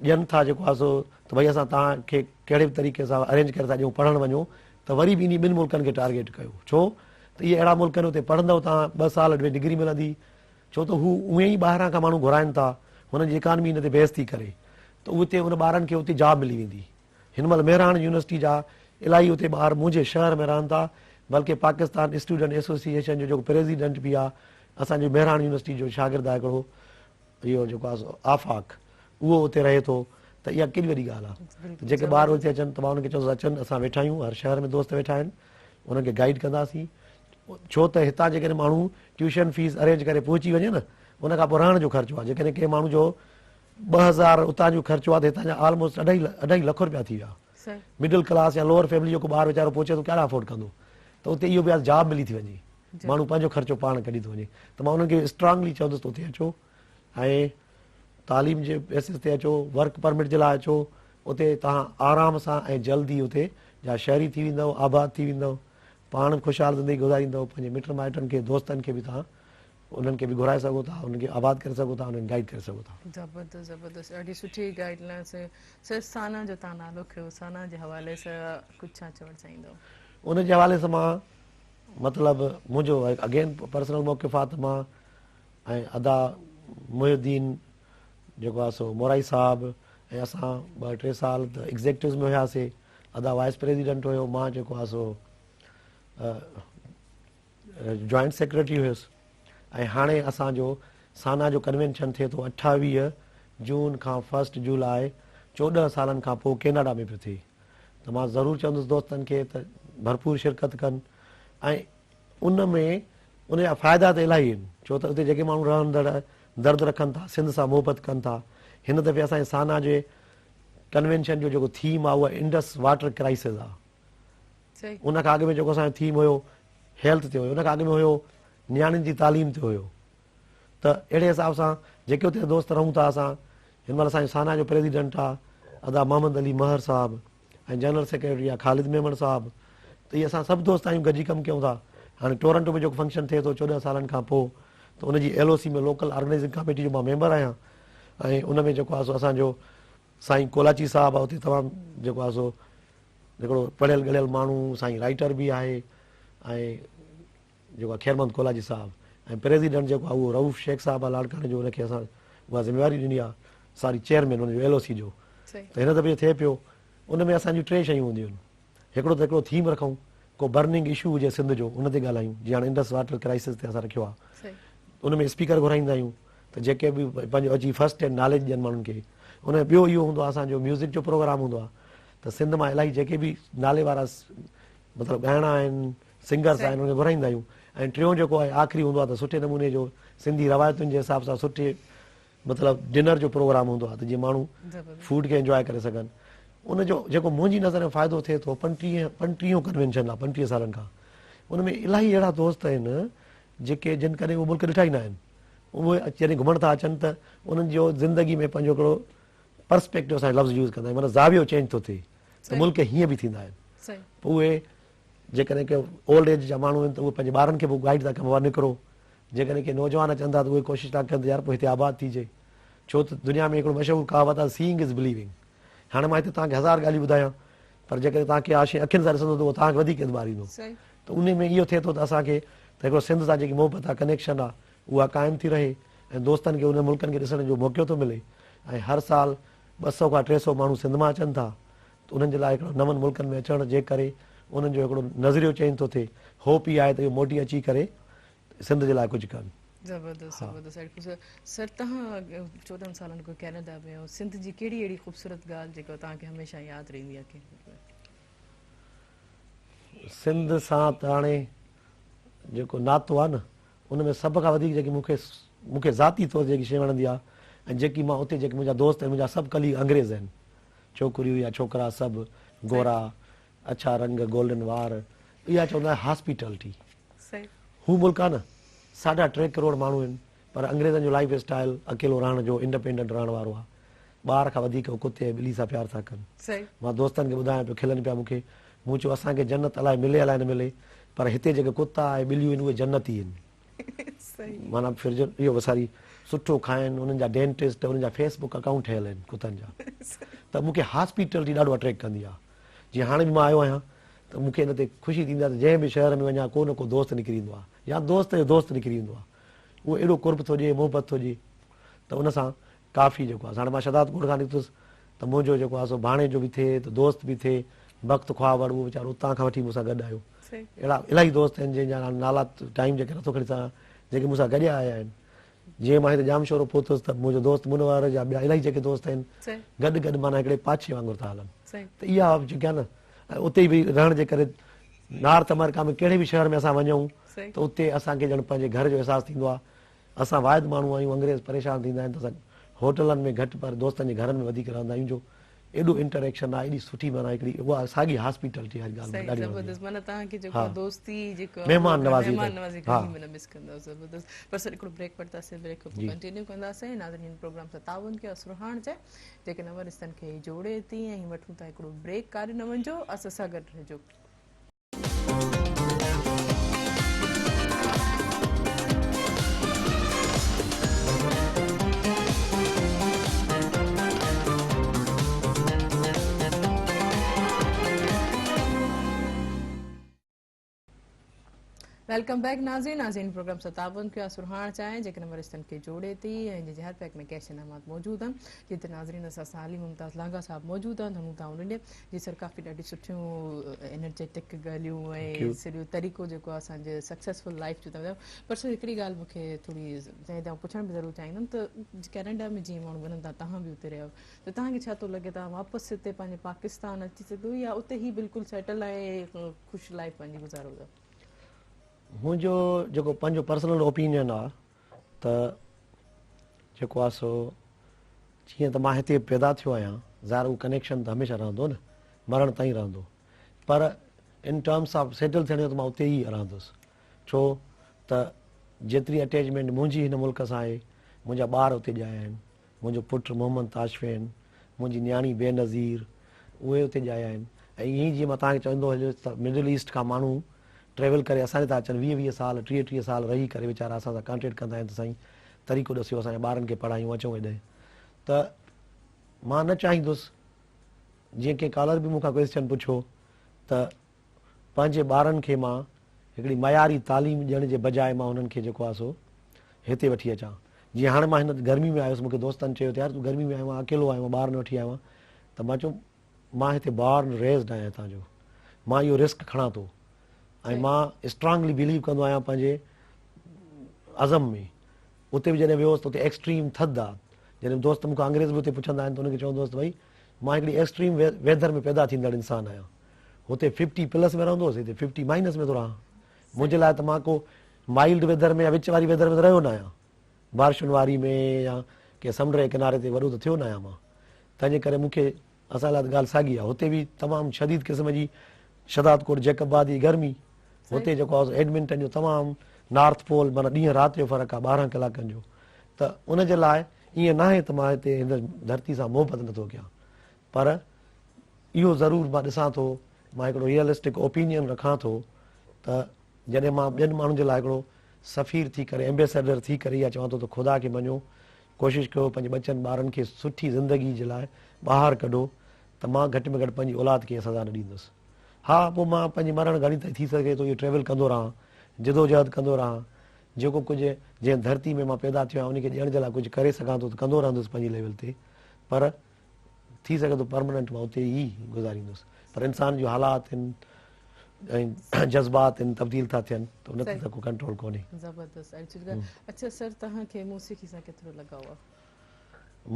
[SPEAKER 2] ڏين ٿا جيڪو آهي سو ته ڀئي اسان توهان کي ڪهڙي به طريقي سان ارينج ڪري ٿا ڏيون پڙهڻ وڃو ته وري به انهي ٻن ملڪن کي ٽارگيٽ ڪيو ڇو ته اهي اهڙا ملڪ آهن اتي پڙهندو توهان ٻه سال ڊگري ملندي ڇو ته هو اونئين ئي ٻاهران کان ماڻهو گهرائن ٿا، هنن جي اڪانمي ان تي بيس ٿي ڪري ته اتي ان ٻارن کي اتي جاب ملي ويندي. هن مهل مهراڻ يونيورسٽي جا الاهي اتي ٻار منهنجي شهر ۾ رهن ٿا بلڪه پاڪستان اسٽوڊنٽ ايسوسيئيشن جو جيڪو پريزيڊنٽ به آ اسان جي مهراڻ يونيورسٽي جو شاگرد آ هڪڙو اهو جيڪو آ سو آفاق اهو اتي رهي ٿو ته اها ڪيڏي وڏي ڳالهه آ ته جيڪي ٻار اتي اچن ته مان انهن کي چوندس اچن اسان ويٺا آهيون هر شهر ۾ دوست ويٺا آهن انهن کي گائيڊ ڪنداسين ڇو ته هتان جيڪڏهن ماڻهو ٽيوشن فيس ارينج ڪري پهچي وڃي نه ان کان پوء رهڻ جو خرچو آهي جيڪڏهن ڪنهن ماڻهو جو 2000 اتان جو خرچو آهي ته هتان جا آلموسٽ اڍائي اڍائي لک روپيا ٿي ويا مڊل ڪلاس يا لوئر فيملي جو ڪو ٻار ويچارو پهچي ٿو ڪهڙا افورڊ ڪندو ته اتي اهو به جاب ملي ٿي وڃي ماڻهو پنهنجو خرچو پاڻ ڪڍي ٿو وڃي ته مان انهن کي اسٽرانگلي چوندس ته اتي اچو ۽ تعليم جي بيسس تي اچو ورڪ پرمٽ جي لاء اچو اتي توهان آرام سان ۽ جلدي اتي جا شهري ٿي ويندؤ آباد ٿي ويندؤ پاڻ به خوشحال زندگي گذاريندؤ پنهنجي مٽن مائٽن کي دوستن کي به توهان انهن کي به گهرائي سگهو ٿا انهن کي آباد ڪري سگهو ٿا انهن کي گائيڊ ڪري سگهو ٿا.
[SPEAKER 1] زبردست زبردست ڏاڍي سٺي گائيڊ لائنس سر سانا جو توهان نالو کنيو سانا جي حوالي سان ڪجهه ڇا چوڻ چاهيندؤ؟
[SPEAKER 2] ان جي حوالي سان مان مطلب منهنجو اگين پرسنل موقف آ ته مان ۽ ادا محي الدين جيڪو آ سو مورائي صاحب ۽ اسان ٻه ٽي سال ته ايگزيڪٽوز ۾ هياسي ادا وائيس پريزيڊنٽ هيو مان جيڪو آ سو جوائنٽ سيڪريٽري هيس ۽ هاڻي اسان جو سانا جو ڪنوينشن ٿئي ٿو 28 جون کان فرسٽ جولاء 14 سالن کان پوء ڪيناڊا ۾ پيو ٿئي ته مان ضرور چوندس دوستن کي ته ڀرپور شرڪت ڪن ۽ ان ۾ ان جا فائدا ته الاهي آهن ڇو ته اتي جيڪي ماڻهو رهندڙ درد رکن ٿا سنڌ سان محبت ڪن ٿا هن دفعي اسان جي سانا جي ڪنوينشن جو جيڪو ٿيم آهي اها انڊس واٽر ڪرائسز آهي ان کان اڳ ۾ جيڪو اسان جو ٿيم هيو هيلٿ تي هيو ان کان اڳ ۾ هيو نياڻين جي تعليم تي هيو ته اهڙي حساب سان جيڪي اتي دوست رهون ٿا اسان هن مهل اسان جو سانا جو پريزيڊنٽ آهي ادا محمد علي مهر صاحب ۽ جنرل سيڪريٽري آهي خالد ميمڻ صاحب ته اهي اسان سڀ دوست آهيون گڏجي ڪم ڪيون ٿا هاڻي ٽورنٽو ۾ جيڪو فنڪشن ٿئي ٿو 14 سالن کان پوء ته ان جي L O C ۾ local organising committee جو مان ميمبر آهيان ۽ ان ۾ جيڪو آهي سو اسان جو سائين ڪولاچي صاحب آهي اتي تمام جيڪو آهي سو هڪڙو پڙهيل ڳڙهيل ماڻهو سائين رائٽر به آهي ۽ جيڪو آهي خير محمد ڪولاچي صاحب ۽ پريزيڊنٽ جيڪو آهي اهو رئوف شيخ صاحب آهي لاڙڪاڻي جو ان کي اسان اها ذميواري ڏني آهي ساري چيئرمين ان جو ايل او سي جو ته هن دفعي ٿئي پيو ان ۾ اسان جون ٽي شيون هونديون آهن هڪڙو ته هڪڙو ٿيم رکون ڪو برننگ اشو هجي سنڌ جو ان تي ڳالهايون جيئن هاڻي انڊس واٽر ڪرائسس تي اسان رکيو آهي ان ۾ اسپيڪر گهرائيندا آهيون ته جيڪي به پنهنجو اچي فرسٽ هينڊ ناليج ڏين ماڻهن کي ان ۾ ٻيو اهو هوندو آهي اسان جو ميوزڪ جو پروگرام هوندو آهي ته سنڌ مان الاهي جيڪي به نالي وارا مطلب ڳائڻا آهن سنگرس آهن انهن کي گهرائيندا آهيون ۽ ٽيون جيڪو آهي آخري هوندو آهي ته سٺي نموني جو سنڌي روايتن جي حساب سان سٺي مطلب ڊنر جو پروگرام هوندو آهي ته جيئن ماڻهو فوڊ کي انجواء ڪري سگهن ان جو جيڪو منهنجي نظر ۾ فائدو ٿئي ٿو پنٽيهه پنٽيهون ڪنوينشن آهي پنٽيهه سالن کان ان ۾ الاهي اهڙا دوست آهن جيڪي جن ڪڏهن اهو ملڪ ڏٺا ئي نه آهن اهي جڏهن گهمڻ ٿا اچن ته انهن جو زندگي ۾ پنهنجو هڪڙو پرسپيڪٽو اسان لفظ يوز ڪندا آهيون معنيٰ زاويو چينج ٿو ٿئي ته ملڪ هيئن به ٿيندا آهن پوء اهي جيڪڏهن ڪي اولڊ ايج جا ماڻهو آهن ته اهي پنهنجي ٻارن کي به گائيڊ ٿا ڪن بابا نڪرو جيڪڏهن ڪي نوجوان اچن ٿا ته اهي ڪوشش ٿا ڪن ته يار پوء هتي آباد ٿيجي ڇو ته دنيا ۾ هڪڙو مشهور ڪهاوت آهي سيئنگ از بليونگ هاڻي مان هتي توهان کي هزار ڳالهيون ٻڌايان پر جيڪڏهن توهان کي اها شيء اکين سان ڏسندو ته اهو توهان کي وڌيڪ اعتبار ايندو ته ان ۾ اهو ٿئي ٿو ته اسان کي ته هڪڙو سنڌ سان جيڪي محبت آهي ڪنيڪشن آهي اها قائم ٿي رهي ۽ دوستن کي انهن ملڪن کي ڏسڻ جو موقعو ٿو ملي ۽ هر سال 200 کان 300 ماڻهو سنڌ مان اچن ٿا ته انهن جي لاء هڪڙو نون ملڪن ۾ اچڻ جي ڪري انهن جو هڪڙو نظريو چينج ٿو ٿئي هوپ اها آهي ته اهو موٽي اچي ڪري سنڌ جي لاء ڪجهه ڪن.
[SPEAKER 1] زبردست زبردست ڏاڍي خوبصورت سر توهان 14 سالن کان ڪينيڊا ۾ آهيو سنڌ جي ڪهڙي اهڙي خوبصورت ڳالهه جيڪا توهان کي هميشه ياد رهندي آهي ڪنهن به
[SPEAKER 2] سنڌ سان ته هاڻي جيڪو ناتو آهي نه ان ۾ سڀ کان وڌيڪ جيڪي مون کي مون کي ذاتي طور جيڪي شيء وڻندي آهي ۽ جيڪي مان اتي جيڪي منهنجا دوست آهن منهنجا سڀ ڪليگ انگريز آهن ڇوڪريون يا ڇوڪرا سڀ گورا اڇا رنگ گولڊن وار اها چوندا آهن هاسپيٽلٽي هو ملڪ آهي نه ساڍا ٽي ڪروڙ ماڻهو آهن پر انگريزن جو لائف اسٽائل اڪيلو رهڻ جو انڊپينڊنٽ رهڻ وارو آهي ٻار کان وڌيڪ هو ڪتي ۽ ٻلي سان پيار ٿا ڪن مان دوستن کي ٻڌايان پيو کلن پيا مون کي مون چيو اسان کي جنت الائي ملي الائي نه ملي پر هتي جيڪي ڪتا ۽ ٻليون آهن اهي جنتي آهن معنيٰ فرج اهو وساري سٺو کائن انهن جا ڊينٽسٽ انهن جا فيس بڪ اڪائونٽ ٺهيل آهن ڪتن جا ته مون کي هاسپيٽلٽي ڏاڍو اٽريڪٽ ڪندي آهي جيئن هاڻي به مان آيو آهيان ته مون کي ان تي خوشي ٿيندي آهي ته جنهن به شهر ۾ وڃان ڪو نه ڪو دوست نڪري ايندو آهي يا دوست جو دوست نڪري ايندو آهي اهو ايڏو قرب ٿو ڏئي محبت ٿو ڏئي ته ان سان ڪافي جيڪو آهي هاڻي مان شهداد ڪوٽ کان نڪتس ته منهنجو جيڪو آهي سو ڀاڻيجو به ٿئي ته دوست به ٿئي بخت خواهه وڙ اهو ويچارو اتان کان وٺي مون سان گڏ آيو اهڙا الاهي دوست آهن جن جا نالا ٽائيم جي ڪري نٿو کڻي سگهان جيڪي مون سان گڏيا آيا آهن جيئن مان هتي ڄامشورو پهتس ته منهنجو دوست منور يا ٻيا الاهي جيڪي دوست آهن گڏ گڏ معنيٰ هڪڙي پاڇي وانگر ٿا هلن ته اها جيڪا نه ۽ اتي به رهڻ جي ڪري نارٿ آمريڪا ۾ ڪهڙي به شهر ۾ اسان وڃون ته اتي اسان کي ڄڻ پنهنجي گهر جو احساس ٿيندو آهي اسان واحد ماڻهو آهيون انگريز پريشان ٿيندا آهن ته اسان هوٽلن ۾ گهٽ پر دوستن جي گهرن ۾ وڌيڪ رهندا آهيون جو ايڏو انٽر ايڪشن آهي ايڏي سٺي معنيٰ هڪڙي اها ساڳي هاسپيٽلٽي واري ڳالهه مون کي
[SPEAKER 1] ڏاڍي وڻندي آهي. زبردست معنيٰ توهان کي جيڪو دوستي جيڪو
[SPEAKER 2] مهمان نوازي
[SPEAKER 1] مهمان نوازي گهڻي معنيٰ مس ڪندا زبردست پر سر هڪڙو بريڪ وٺنداسين بريڪ کان پوء ڪنٽينيو ڪنداسين ناظرين هن پروگرام سان تعاون ڪيو سرهاڻ چانهه جيڪي نون رشتن کي جوڙي ٿي ۽ وٺون ٿا هڪڙو بريڪ ڪاڏي نه وڃجو اسان سان گڏ رهجو. Welcome back ناظرين ناظرين پروگرام سان تعاون ڪيو آهي سرهاڻ چانهه جيڪي نون رشتن کي جوڙي ٿي ۽ جنهن جي هر پيڪ ۾ ڪيش انعامات موجود آهن جتي ناظرين اسان سان علي ممتاز لانگا صاحب موجود آهن هنون تان انهن جي سر ڪافي ڏاڍي سٺيون انرجيٽڪ ڳالهيون ۽ سڄو طريقو جيڪو آهي اسان جي سڪسيسفل لائف جو ٿا پر سر هڪڙي ڳالهه مون کي ٿوري چاهي ته پڇڻ به ضرور چاهيندم ته ڪينيڊا ۾ جيئن ماڻهو وڃن ٿا تهان به اتي رهيا ته تهان کي ڇا ٿو لڳي تهان واپس هتي پنهنجي پاڪستان اچي سگهو يا اتي هي بلڪل سيٽل ۽ خوش لائف پنهنجي گذارو ٿا؟
[SPEAKER 2] منهنجو جيڪو پنهنجو پرسنل اوپينين آ ته جيڪو آ سو جيئن ته مان هتي پيدا ٿيو آهيان ظاهر اهو ڪنيڪشن ته هميشه رهندو نه مرڻ تائين رهندو پر ان ٽرمس آف سيٽل ٿيڻ جو ته مان اتي ئي رهندس ڇو ته جيتري اٽيچمينٽ منهنجي هن ملڪ سان آهي منهنجا ٻار اتي ڄايا آهن منهنجو پٽ محمد تاشفين، منهنجي نياڻي بينظير، اهي اتي ڄايا آهن ۽ ائين ئي جيئن مان توهان کي چوندو هليس ته مڊل ايسٽ کان ماڻهو ٽريول ڪري اسان ڏي ٿا اچن 20 20 سال 30 30 سال رهي ڪري ويچارا اسان سان ڪانٽيڪٽ ڪندا آهن ته سائين طريقو ڏسيو اسان جي ٻارن کي پڙهايون اچون هيڏانهن ته مان نه چاهيندس جيئن ڪنهن ڪالر به مون کان ڪويسچن پڇيو ته پنهنجي ٻارن کي مان هڪڙي معياري تعليم ڏيڻ جي بجاء مان انهن کي جيڪو آهي سو هتي وٺي اچان. جيئن هاڻي مان هن گرمي ۾ آيس مون کي دوستن چيو ته يار تون گرمي ۾ آيو آهين اڪيلو آيو آهين ٻار نه وٺي آيو آهين ته مان چيو مان هتي بارن ريزڊ آهيان هتان جو مان اهو رسڪ کڻان ٿو ۽ مان اسٽرانگلي بليو ڪندو آهيان پنهنجي عزم ۾ اتي به جڏهن ويو هوس ته اتي ايڪسٽريم ٿڌ آهي جڏهن دوست مون کان انگريز به اتي پڇندا آهن ته انهن کي چوندو هوس ته ڀئي مان هڪڙي ايڪسٽريم ويدر ۾ پيدا ٿيندڙ انسان آهيان هتي ففٽي پلس ۾ رهندو هوس هتي ففٽي مائنس ۾ ٿو رهان منهنجي لاء ته مان ڪو مائلڊ ويدر ۾ يا وچ واري ويدر ۾ ته رهيو نه آهيان. بارشن واري ۾ يا ڪنهن سمنڊ جي ڪناري تي وڏو ته ٿيو نه آهيان مان. تنهنجي ڪري مون کي اسان لاء ته ڳالهه ساڳي آهي. هتي به تمام شديد قسم جي شهدادڪوٽ جيڪب آباد جي گرمي، هتي جيڪو آهي سو ايڊمنٽن جو تمام نارٿ پول معنيٰ ڏينهن رات جو فرق آهي 12 ڪلاڪن جو ته ان جي لاء ائين ناهي ته مان هتي هن ڌرتي سان محبت نٿو ڪيان پر اهو ضرور مان ڏسان ٿو مان هڪڙو ريئلسٽڪ اوپينين رکان ٿو ته جڏهن مان ٻين ماڻهن جي لاء هڪڙو سفير ٿي ڪري، ايمبيسيڊر ٿي ڪري اها چوان ٿو ته خدا کي مڃو، ڪوشش ڪيو پنهنجي ٻچن ٻارن کي سٺي زندگي جي لاء ٻاهر ڪڍو ته مان گهٽ ۾ گهٽ پنهنجي اولاد کي اها سزا نه ڏيندس. ها پوء مان پنهنجي مرڻ گهڙي تائين ٿي سگهي ٿو اهو ٽريول ڪندو رهان، جدوجهد ڪندو رهان، جيڪو ڪجهه جنهن ڌرتي ۾ مان پيدا ٿيو آهيان ان کي ڏيڻ جي لاء ڪجهه ڪري سگهان ٿو ته ڪندو رهندس پنهنجي ليول تي پر ٿي سگهي ٿو پرماننٽ مان اتي ئي گذاريندس پر انسان جون حالات آهن ۽ جذبات آهن تبديل ٿا ٿين ته ان تي ته ڪو ڪنٽرول ڪونهي.
[SPEAKER 1] زبردست ۽ سٺي ڳالهه. اڇا سر توهان کي موسيقي سان ڪيترو لڳاء آهي؟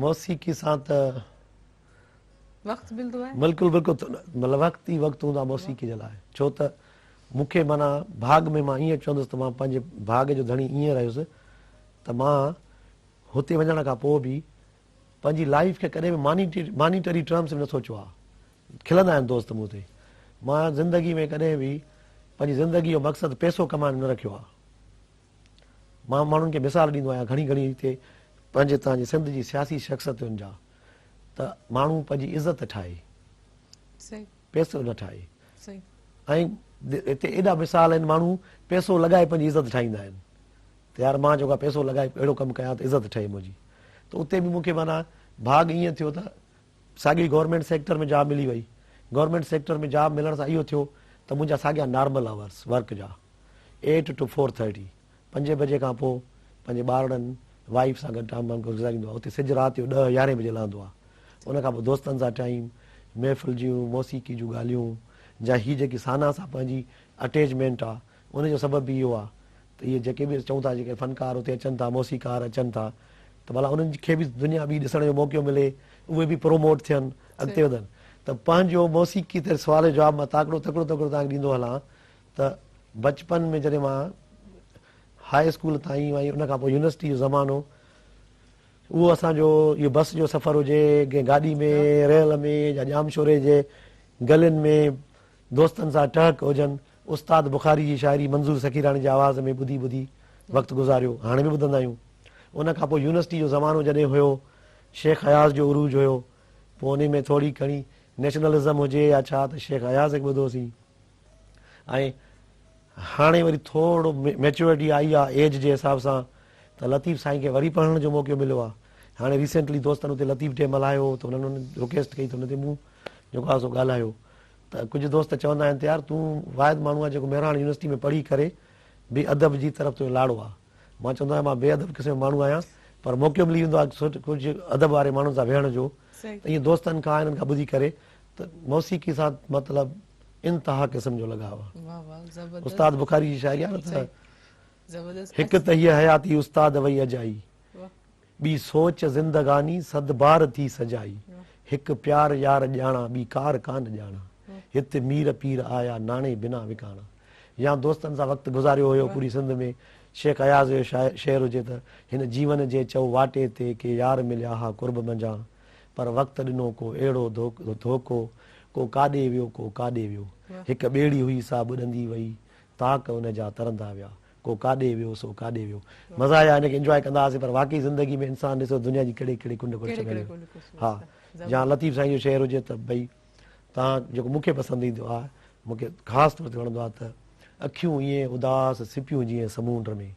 [SPEAKER 2] موسيقي سان ته
[SPEAKER 1] وقت ملندو آهي؟
[SPEAKER 2] بلڪل بلڪل مطلب وقت ئي وقت هوندو آهي موسيقي جي لاء ڇو ته مون کي معنيٰ ڀاڳ ۾ مان ائين چوندس ته مان پنهنجي ڀاڳ جو ڌڻي ائين رهيس ته مان هتي وڃڻ کان پوء به پنهنجي لائيف کي ڪڏهن به مانيٽري ٽرمز ۾ نه سوچيو آهي. کلندا آهن دوست مون تي. مان زندگي ۾ ڪڏهن به پنهنجي زندگي جو مقصد پئسو ڪمائڻ نه رکيو آهي. مان ماڻهن کي مثال ڏيندو آهيان گهڻي گهڻي هتي پنهنجي تان جي سنڌ جي سياسي شخصيتن جا ته ماڻهو پنهنجي عزت ٺاهي پئسو نه ٺاهي ۽ هتي ايڏا مثال آهن ماڻهو پئسو لڳائي پنهنجي عزت ٺاهيندا آهن. ته يار مان جيڪو پئسو لڳائي اهڙو ڪم ڪيان ته عزت ٺهي منهنجي ته اتي به مون کي معنيٰ ڀاڳ ائين ٿيو ته ساڳي گورنمينٽ سيڪٽر ۾ جاب ملي وئي گورنمينٽ سيڪٽر ۾ جاب ملڻ سان اهو ٿيو ته منهنجا ساڳيا نارمل آورس ورڪ جا ايٽ ٽو فور ٿرٽي پنجين بجي کان پوء پنهنجي ٻارڙن وائيف سان گڏ ٽائم گذاريندو آهي اتي سج رات جو ڏهه يارهين بجي لهندو آهي ان کان پوء دوستن سان ٽائيم محفل جون موسيقي جون ڳالهيون جا هي جيڪي سانا سان پنهنجي اٽيچمينٽ آهي ان جو سبب به اهو آهي ته اهي جيڪي به چئون ٿا جيڪي فنڪار اتي اچن ٿا موسيقار اچن ٿا ته ڀلا انهن کي به دنيا ٻي ڏسڻ جو موقعو ملي اهي به پروموٽ ٿين اڳتي وڌن ته پنهنجو موسيقي تي سوال جو جواب مان تاڪڙو تڪڙو تڪڙو توهان کي ڏيندو هلان ته بچپن ۾ جڏهن مان هاء اسڪول تائين ۽ ان کان پوء يونيورسٽي جو زمانو اهو اسان جو اهو بس جو سفر هجي ڪنهن گاڏي ۾ ريل ۾ يا ڄامشوري جي گلين ۾ دوستن سان ٽهڪ هجن استاد بخاري جي شاعري منظور سخيراڻي جي آواز ۾ ٻڌي ٻڌي وقت گذاريو، هاڻي به ٻڌندا آهيون. ان کان پوء يونيورسٽي جو زمانو جڏهن هيو، شيخ اياز جو عروج هيو، پوء انهي ۾ ٿوري گهڻي نيشنلزم هجي يا ڇا ته شيخ اياز کي ٻڌوسين ۽ هاڻي وري ٿورو ميچوئرٽي آئي آ ايج جي حساب سان ته لطيف سائين کي وري پڙهڻ جو موقعو مليو آ. هاڻي ريسينٽلي دوستن اتي لطيف ڊي ملهايو هو ته انهن رڪويسٽ ڪئي ته ان تي مون جيڪو آ سو ڳالهايو. ته ڪجهه دوست چوندا آهن ته يار تون واحد ماڻهو آهين جيڪو مهراڻ يونيورسٽي ۾ پڙهي ڪري به ادب جي طرف تنهنجو لاڙو آهي. مان چوندو آهيان مان بي ادب قسم جو ماڻهو آهيان پر موقعو ملي ويندو آهي ڪجهه ادب واري ماڻهن سان ويهڻ جو ته ائين دوستن کان انهن کان ٻڌي ڪري ته موسيقي سان مطلب انتها قسم جو لڳاء آهي. استاد بخاري جي شاعري آهي نه ته هڪ ته هيء حياتي استاد وئي اجائي. ٻي سوچ زندگاني صد بار ٿي سجائي، هڪ پيار يار ڄاڻان ٻي ڪار ڪانه ڄاڻان، هت مير پير آيا ناڻي بنا وڪاڻا. يا دوستن سان وقت گذاريو هيو پوري سنڌ ۾ شيخ اياز جو شعر هجي ته هن جيون جي چئو واٽي تي ڪي يار مليا ها قرب منجهان پر وقت ڏنو ڪو اهڙو ڌوڪو ڪو ڪاڏي ويو ڪو ڪاڏي ويو هڪ ٻيڙي هئي سا ٻڏندي وئي تاڪ ان جا ترندا ويا. ڪو ڪاڏي ويو سو ڪاڏي ويو. مزا آيا ان کي انجواء ڪندا هئاسين پر واقعي زندگي ۾ انسان ڏسو دنيا جي ڪهڙي ڪهڙي ڪنڊ ڪڙڇ ۾ هليو ها يا لطيف سائين جو شعر هجي ته ڀئي تان جيڪو مون کي پسند ايندو آهي مون کي خاص طور تي وڻندو آهي ته اکيون ائين اداس سپيون جيئن سمونڊ ۾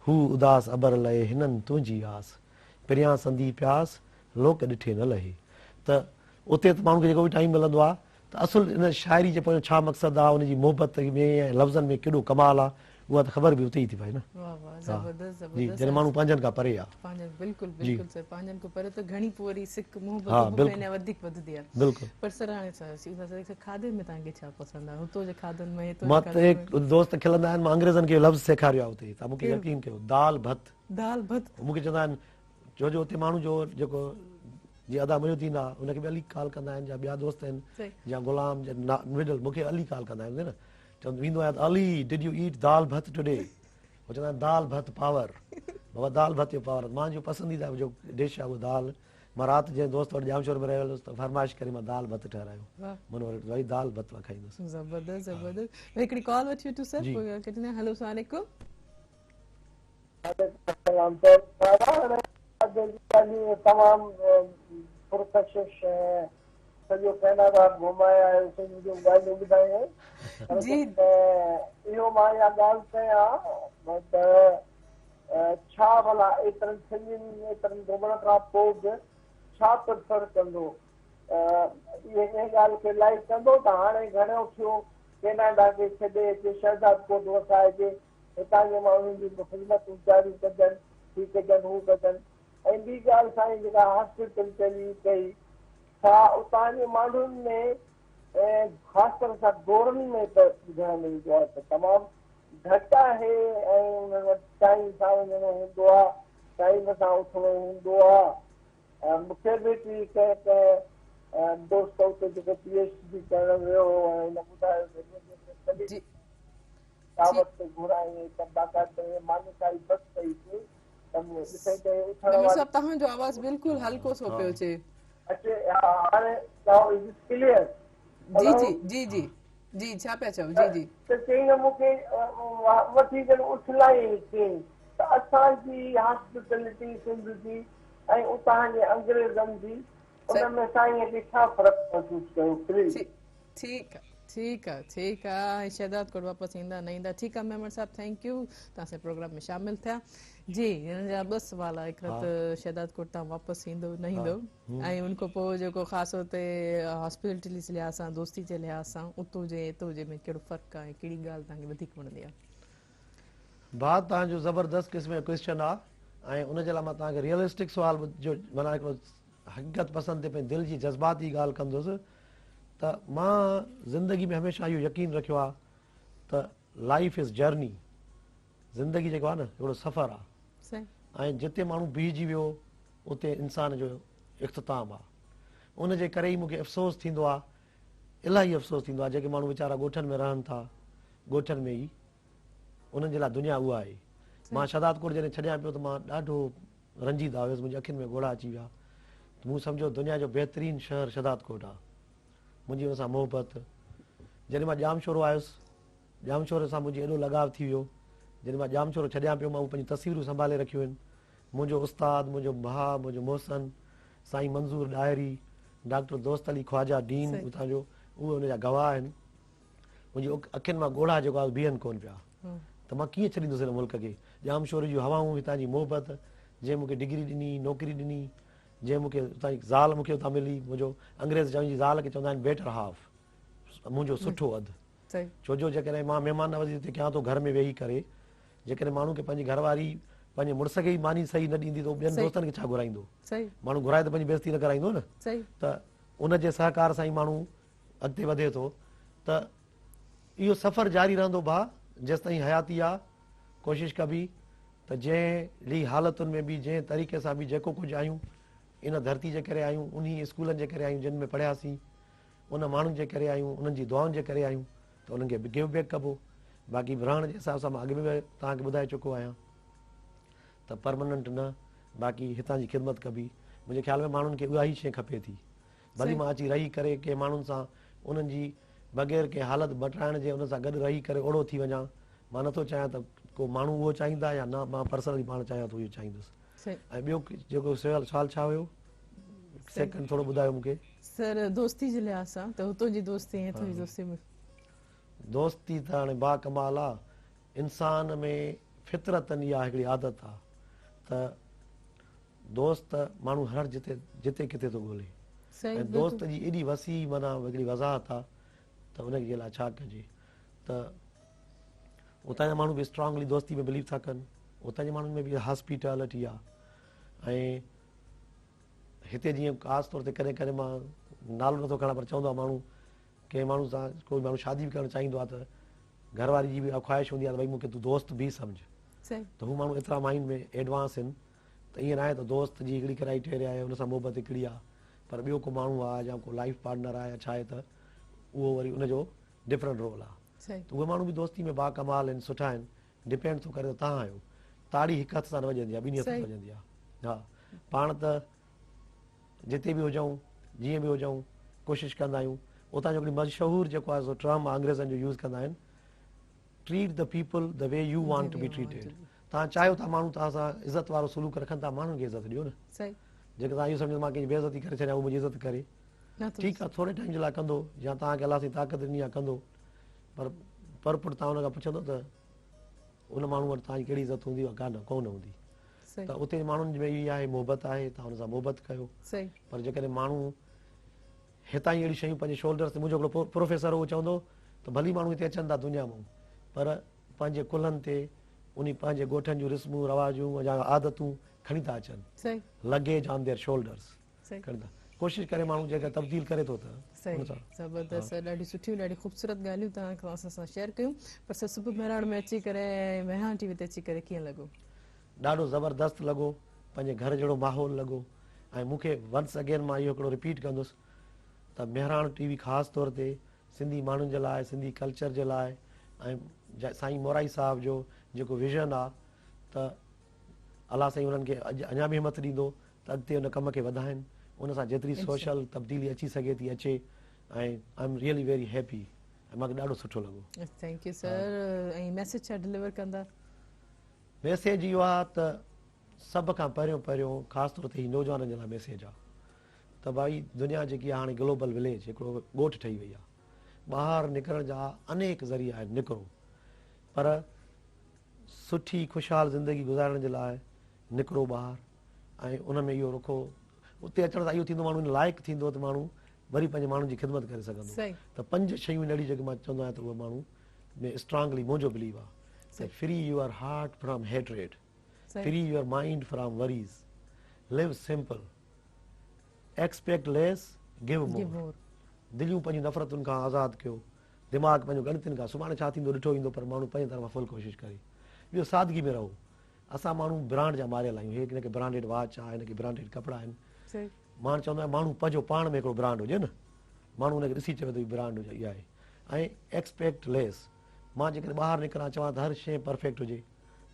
[SPEAKER 2] هو اداس ابر لئي هنن تنهنجي آس پريان سندي پياس لوڪ ڏٺي نه لهي ته اتي ته ماڻهو کي جيڪو به ٽائيم ملندو آهي ته اصل ان شاعري جي پويان ڇا مقصد آ، ان جي محبت ۾ ۽ لفظن ۾ ڪيڏو ڪمال آ، اها ته خبر به اتي ئي ٿي پئي نه.
[SPEAKER 1] واه واه زبردست
[SPEAKER 2] جي
[SPEAKER 1] زبردست
[SPEAKER 2] جڏهن ماڻهو پنهنجن کان پري آ.
[SPEAKER 1] پنهنجن بلڪل
[SPEAKER 2] جي.
[SPEAKER 1] بلڪل سر پنهنجن کان پري ته گهڻي پوء وري سڪ محبت
[SPEAKER 2] ها
[SPEAKER 1] به
[SPEAKER 2] بلڪل
[SPEAKER 1] اڃا وڌيڪ وڌندي آ.
[SPEAKER 2] بلڪل.
[SPEAKER 1] پر سر هاڻي سر سر کاڌي ۾ توهان کي ڇا پسند آ هتو جي کاڌن ۾ هتو جي
[SPEAKER 2] مان
[SPEAKER 1] کاڌن
[SPEAKER 2] ته
[SPEAKER 1] ۾.
[SPEAKER 2] دوست کلندا آهن مان انگريزن کي لفظ سيکاريو آ اتي توهان مون کي
[SPEAKER 1] ڪهڙو؟
[SPEAKER 2] يقين ڪيو دال ڀت.
[SPEAKER 1] دال ڀت.
[SPEAKER 2] مون کي چوندا آهن ڇو جو اتي ماڻهو جو جيڪو جي ادا محي الدين آ ان کي به علي ڪال ڪندا آهن جا ٻيا دوست آهن يا غلام جا مڊل مون کي علي ڪال ڪندا آهن نه چوند ويندو آهيان ته Ali did you eat dal bhat today هو چوندا آهن دال ڀت پاور بابا دال ڀت جو پاور مان جو پسنديده جو ڊش آهي اهو دال مان رات جنهن دوست وٽ ڄامشور ۾ رهيل هوس ته فرمائش ڪري مان دال ڀت ٺهرايو منور وري دال ڀت مان کائيندس.
[SPEAKER 1] زبردست زبردست هڪڙي ڪال وٺي وٺون سر پوء ڪٽندا هلو السلام عليڪم.
[SPEAKER 3] وعليڪم السلام بابا تمام پرڪشش ۽ سڄو ڪئناڊا گهمائي آيو سنڌ جون ڳالهيون ٻڌايون پر
[SPEAKER 1] جي
[SPEAKER 3] اهو مان اها ڳالهه ڪيان ته ڇا ڀلا ايترن سنڌين ايترن گهمڻ کان پوء به ڇا پريفر ڪندو اهي ان ڳالهه کي لائيڪ ڪندو ته هاڻي گهڻو ٿيو ڪئناڊا کي ڇڏي اچي شهدادڪوٽ وسائجي هتان جي ماڻهن جون به خدمتون جاري ڪجن، هي ڪجن هو ڪجن ۽ ٻي ڳالهه سائين جيڪا هاسپيٽل چئي ڪئي سا اتان جي ماڻهن ۾ خاص طرح سان گورن ۾ ته ٻڌڻ ۾ ايندو آهي ته تمام گهٽ آهي ۽ انهن وٽ ٽائيم سان وڃڻو هوندو آهي ٽائيم سان اٿڻو هوندو آهي مون کي به هڪڙي ڪنهن ڪنهن دوست اتي جيڪو پي ايڇ ڊي ڪرڻ ويو هو ۽ ان ٻڌايو ته
[SPEAKER 1] جي
[SPEAKER 3] دعوت تي گهرايائين ته باقاعده ائين ماني کائي بس ڪئي سين ته مون ڏٺئي ته هي اٿڻ
[SPEAKER 1] ميمڻ
[SPEAKER 3] واري
[SPEAKER 1] صاحب توهان جو آواز بلڪل هلڪو سو پيو اچي.
[SPEAKER 3] اچي ها هاڻي now is it clear
[SPEAKER 1] جي
[SPEAKER 3] هلو
[SPEAKER 1] جي جي جي جي ڇا پيا چئو جي جي.
[SPEAKER 3] ته چئي نه مون کي وٺي ڄڻ اڇلايائين چئين ته اسان جي هاسپيٽلٽي سنڌ جي ۽ اتان جي انگريزن جي ان ۾ سائين کي ڇا فرق محسوس ڪيو پليز.
[SPEAKER 1] ٺيڪ آ ٺيڪ آ ٺيڪ آ ۽ شهداد ڪوٽ واپس ايندا نه ايندا ٺيڪ آ ميمڻ صاحب thank you توهان اسان پروگرام ۾ شامل ٿيا جي هن جا ٻه سوال آ هڪڙو ته شهداد ڪوٽ تان واپس ايندو نه ايندو ۽ ان کان پوء جيڪو خاص طور تي هاسپيٽلٽي جي لحاظ سان دوستي جي لحاظ سان اتو جي اتو جي ۾ ڪهڙو فرق آ ۽ ڪهڙي ڳالهه توهان کي وڌيڪ وڻندي آ.
[SPEAKER 2] ڀاء توهان جو زبردست قسم جو ڪويسچن آ ۽ ان جي لاء مان توهان کي ريئلسٽڪ سوال جو معنيٰ هڪڙو حقيقت پسند تي پنهنجي دل جي جذباتي ڳالهه ڪندس ته مان زندگي ۾ هميشه اهو يقين رکيو آهي ته لائيف از جرني زندگي جيڪو آهي نه هڪڙو سفر آهي ۽ جتي ماڻهو بيهجي ويو اتي انسان جو اختتام آهي ان جي ڪري ئي مونکي افسوس ٿيندو آهي الاهي افسوس ٿيندو آهي جيڪي ماڻهو ويچارا ڳوٺن ۾ رهن ٿا ڳوٺن ۾ ئي انهن جي لاء دنيا اها آهي مان شهداد ڪوٽ جڏهن ڇڏيان پيو ته مان ڏاڍو رنجيده هيس، منهنجي اکين ۾ ڳوڙها اچي ويا. مون سمجهيو دنيا جو بهترين شهر شهدادڪوٽ آ. منهنجي ان سان محبت. جڏهن مان ڄامشورو آيس، ڄامشوري سان منهنجي ايڏو لڳاء ٿي ويو، جڏهن مان ڄامشورو ڇڏيان پيو، مان اهي پنهنجون تصويرون سنڀالي رکيون آهن. منهنجو استاد، منهنجو ڀاء، منهنجو محسن، سائين منظور ڏاهري، ڊاڪٽر دوست علي خواجه ڊين اتان جو، اهي ان جا گواهه آهن. منهنجي اکين مان ڳوڙها جيڪو آهي بيهن ڪونه پيا ته مان ڪيئن ڇڏيندس هن ملڪ کي. ڄامشوري جون هوائون، هتان جي محبت، جنهن مون کي ڊگري ڏني، نوڪري ڏني، جنهن مون کي اتان جي زال مون کي اتان ملي، منهنجو انگريز چون جي زال کي چوندا آهن بيٽر هاف، منهنجو سٺو اڌ. ڇو جو جيڪڏهن مان مهمان نوازي هتي ڪيان ٿو گهر ۾ ويهي ڪري، جيڪڏهن ماڻهو کي پنهنجي گهر واري پنهنجي مڙس کي ئي ماني صحيح نه ڏيندي ته هو ٻين دوستن کي ڇا گهرائيندو؟ ماڻهو گهرائي ته پنهنجي بيعزتي نه ڪرائيندو نه. ته ان جي سهڪار سان ئي ماڻهو اڳتي وڌي ٿو ته اهو سفر جاري رهندو ڀاء جيستائين حياتي آ ڪوشش ڪبي ته جنهن لي حالتن ۾ به جنهن طريقي سان به جيڪو ڪجهه آهيون ان ڌرتي جي ڪري آهيون انهي اسڪولن جي ڪري آهيون جن ۾ پڙهياسين ان ماڻهن جي ڪري آهيون انهن جي دعائن جي ڪري آهيون ته انهن کي به گيو بيڪ ڪبو باقي رهڻ جي حساب سان مان اڳ ۾ به توهان کي ٻڌائي چڪو آهيان ته پرمننٽ نه باقي هتان جي خدمت ڪبي منهنجي خيال ۾ ماڻهن کي اها ئي شيء کپي ٿي ڀلي مان اچي رهي ڪري ڪنهن ماڻهن سان انهن جي بغير ڪنهن حالت مٽرائڻ جي انهن سان گڏ رهي ڪري اوڙو ٿي وڃان مان نٿو چاهيان ته ڪو ماڻهو اهو چاهيندا يا نه مان پرسنلي پاڻ چاهيان ٿو اهو چاهيندس ۽ ٻيو جيڪو سوال سوال ڇا هيو سيڪنڊ ٿورو ٻڌايو مونکي.
[SPEAKER 1] سر دوستي جي لحاظ سان ته هتو جي دوستي ۽ هتو جي دوستي ۾.
[SPEAKER 2] دوستي ته هاڻي با ڪمال آ انسان ۾ فطرتن اها هڪڙي عادت آ ته دوست ماڻهو هر جتي جتي ڪٿي ٿو ڳولي. ۽ دوست جي ايڏي وسيع معنيٰ هڪڙي وضاحت آ ته ان جي لاء ڇا ڪجي ته اتان جا ماڻهو به اسٽرانگلي دوستي ۾ بليو ٿا ڪن، اتان جي ماڻهن ۾ به هاسپيٽالٽي آ ۽ هتي جيئن خاص طور تي ڪڏهن ڪڏهن مان نالو نٿو کڻان پر چوندو آ ماڻهو ڪنهن ماڻهو سان ڪوئي ماڻهو شادي به ڪرڻ چاهيندو آ ته گهر واري جي به اها خواهش هوندي آ ته ڀئي مون کي تون دوست به سمجهه ته هو ماڻهو ايترا مائنڊ ۾ ايڊوانس آهن ته ائين ناهي ته دوست جي هڪڙي ڪرائيٽيريا آهي ان سان محبت هڪڙي آ پر ٻيو ڪو ماڻهو آ يا ڪو لائيف پارٽنر آ يا ڇا آهي ته اهو وري ان جو ڊفرنٽ رول آ ته اهي ماڻهو به دوستي ۾ باڪمال آهن سٺا آهن ڊپينڊ ٿو ڪري ته توهان آهيو تاڙي هڪ هٿ سان نه وڄندي آ ٻنهي هٿن سان وڄندي آ ها پاڻ ته جتي به هجون جيئن به هجون ڪوشش ڪندا آهيون اتان جو هڪڙي مشهور جيڪو آهي سو ٽرم انگريزن جو يوز ڪندا آهن Treat the people the way you want to be treated توهان چاهيو ٿا ماڻهو توهان سان عزت وارو سلوڪ رکن توهان ماڻهن کي عزت ڏيو نه جيڪڏهن توهان اهو سمجهو ته مان ڪنهن جي بي عزتي ڪري ڇڏيان هو منهنجي عزت ڪري ٺيڪ آهي ٿوري ٽائيم جي لاء ڪندو يا توهان کي الله سائين طاقت ڏني آهي ڪندو پر پر پٽ توهان ان کان پڇندو ته ان ماڻهو وٽ توهان جي ڪهڙي عزت هوندي اها ڪانه ڪونه هوندي ته اتي ماڻهن ۾ اها آهي محبت آهي توهان ان سان محبت ڪيو پر جيڪڏهن ماڻهو هتان ئي اهڙيون شيون پنهنجي شولڊرز تي منهنجو هڪڙو پروفيسر هو اهو چوندو هو ته ڀلي ماڻهو هتي اچن ٿا دنيا مان پر پنهنجي ڪلهن تي انهي پنهنجي ڳوٺن جون رسمون رواجون يا عادتون کڻي ٿا اچن لگيج آن their shoulders کڻي ٿا ڪوشش ڪري ماڻهو جيڪر تبديل ڪري ٿو ته
[SPEAKER 1] صحيح زبردست سر ڏاڍي سٺيون ڏاڍي خوبصورت ڳالهيون توهان اسان سان شيئر ڪيون پر سر صبح مهراڻ ۾ اچي ڪري ۽ مهراڻ ٽي وي تي اچي ڪري ڪيئن لڳو؟
[SPEAKER 2] ڏاڍو زبردست لڳو پنهنجي گهر جهڙو ماحول لڳو ۽ مون کي ونس اگين مان اهو هڪڙو رپيٽ ڪندس ته مهراڻ ٽي وي خاص طور تي سنڌي ماڻهن جي لاء سنڌي ڪلچر جي لاء ۽ سائين مورائي صاحب جو جيڪو ويزن آ ته الله سائين انهن کي اڄ اڃا به همت ڏيندو ته اڳتي ان ڪم کي وڌائن ان سان جيتري سوشل تبديلي اچي سگهي ٿي اچي ۽ I am really very happy ۽ مان کي ڏاڍو سٺو لڳو.
[SPEAKER 1] Thank you sir ۽ message ڇا ڊليور ڪندا؟
[SPEAKER 2] ميسيج اهو آ ته سڀ کان پهريون پهريون خاص طور تي هي نوجوانن جي لاء ميسيج آ ته ڀائي دنيا جيڪي آ هاڻي گلوبل وليج هڪڙو ڳوٺ ٺهي وئي آ ٻاهر نڪرڻ جا انيڪ ذريعا آهن نڪرو پر سٺي خوشحال زندگي گذارڻ جي لاء نڪرو ٻاهر ۽ ان ۾ اهو رکو اتي اچڻ سان اهو ٿيندو ماڻهو ان لائق ٿيندو ته ماڻهو وري پنهنجي ماڻهن جي خدمت ڪري سگهندو ته پنج شيون اهڙيون جيڪي مان چوندو آهيان ته اهي ماڻهو ۾ اسٽرانگلي منهنجو بليو آ ته free your heart from hatred free your mind from worries live simple expect less give more دليون پنهنجون نفرتن کان آزاد ڪيو دماغ پنهنجو ڳڻتين کان سڀاڻي ڇا ٿيندو ڏٺو ويندو پر ماڻهو پنهنجي طرفان فل ڪوشش ڪري ٻيو سادگي ۾ رهو اسان ماڻهو برانڊ جا ماريل آهيون هي هن کي برانڊيڊ واچ آهي هن کي برانڊيڊ ڪپڙا آهن مان چوندو آهيان ماڻهو پنهنجو پاڻ ۾ هڪڙو برانڊ هجي نه ماڻهو ان کي ڏسي چوي ته هي برانڊ هجي اها آهي ۽ ايڪسپيڪٽ ليس مان جيڪڏهن ٻاهر نڪران چوان ته هر شيء پرفيڪٽ هجي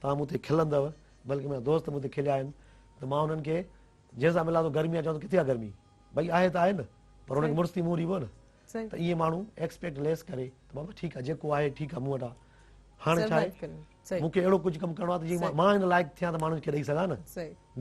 [SPEAKER 2] توهان مون تي کلندؤ بلڪه منهنجا دوست مون تي کليا آهن ته مان انهن کي جنهن سان ملان ٿو گرمي آهي چوان ٿو ڪٿي آهي گرمي ڀئي آهي ته آهي نه پر ان کي مڙس ٿي منهن ڏبو نه ته ائين ماڻهو ايڪسپيڪٽ ليس ڪري ته بابا ٺيڪ آهي جيڪو آهي ٺيڪ آهي مون وٽ آهي هاڻي ڇا آهي مون کي اهڙو ڪجهه ڪم ڪرڻو آهي ته جيئن مان ان لائق ٿيان ته ماڻهن کي ڏئي سگهان نه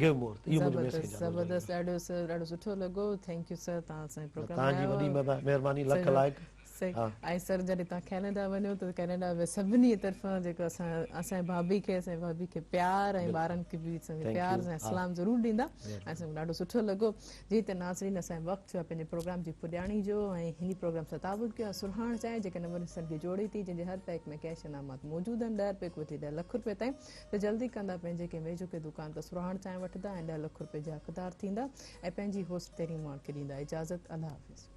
[SPEAKER 2] گيو مور ته اهو منهنجو ميسيج آهي
[SPEAKER 1] زبردست ڏاڍو سر ڏاڍو سٺو لڳو thank you سر توهان اسان جي پروگرام
[SPEAKER 2] توهان جي وڏي مهرباني لک لائق
[SPEAKER 1] صحيح ۽ سر جڏهن توهان ڪينيڊا وڃو ته ڪينيڊا ۾ سڀني طرفان جيڪو اسان اسان جي ڀاڀي کي اسان جي ڀاڀي کي پيار ۽ ٻارن کي به اسان کي پيار ۽ سلام ضرور ڏيندا ۽ اسان کي ڏاڍو سٺو لڳو جي ته ناظرين اسان جو وقت ٿيو آهي پنهنجي پروگرام جي پڄاڻي جو ۽ هن پروگرام سان تعاون ڪيو آهي سرهاڻ چانهه جيڪا نون حصن کي جوڙي ٿي جنهن جي هر پيڪ ۾ ڪيش انعامات موجود آهن 10 رپئي کان وٺي 10 لک رپئي تائين ته جلدي ڪندا پنهنجي ڪنهن ويجهو ڪنهن دڪان تان سرهاڻ چانهه وٺندا ۽ 10 لک رپئي جا حقدار ٿيندا ۽ پنهنجي هوسٽ تيرين ماڻ کي ڏيندا اجازت الله حافظ.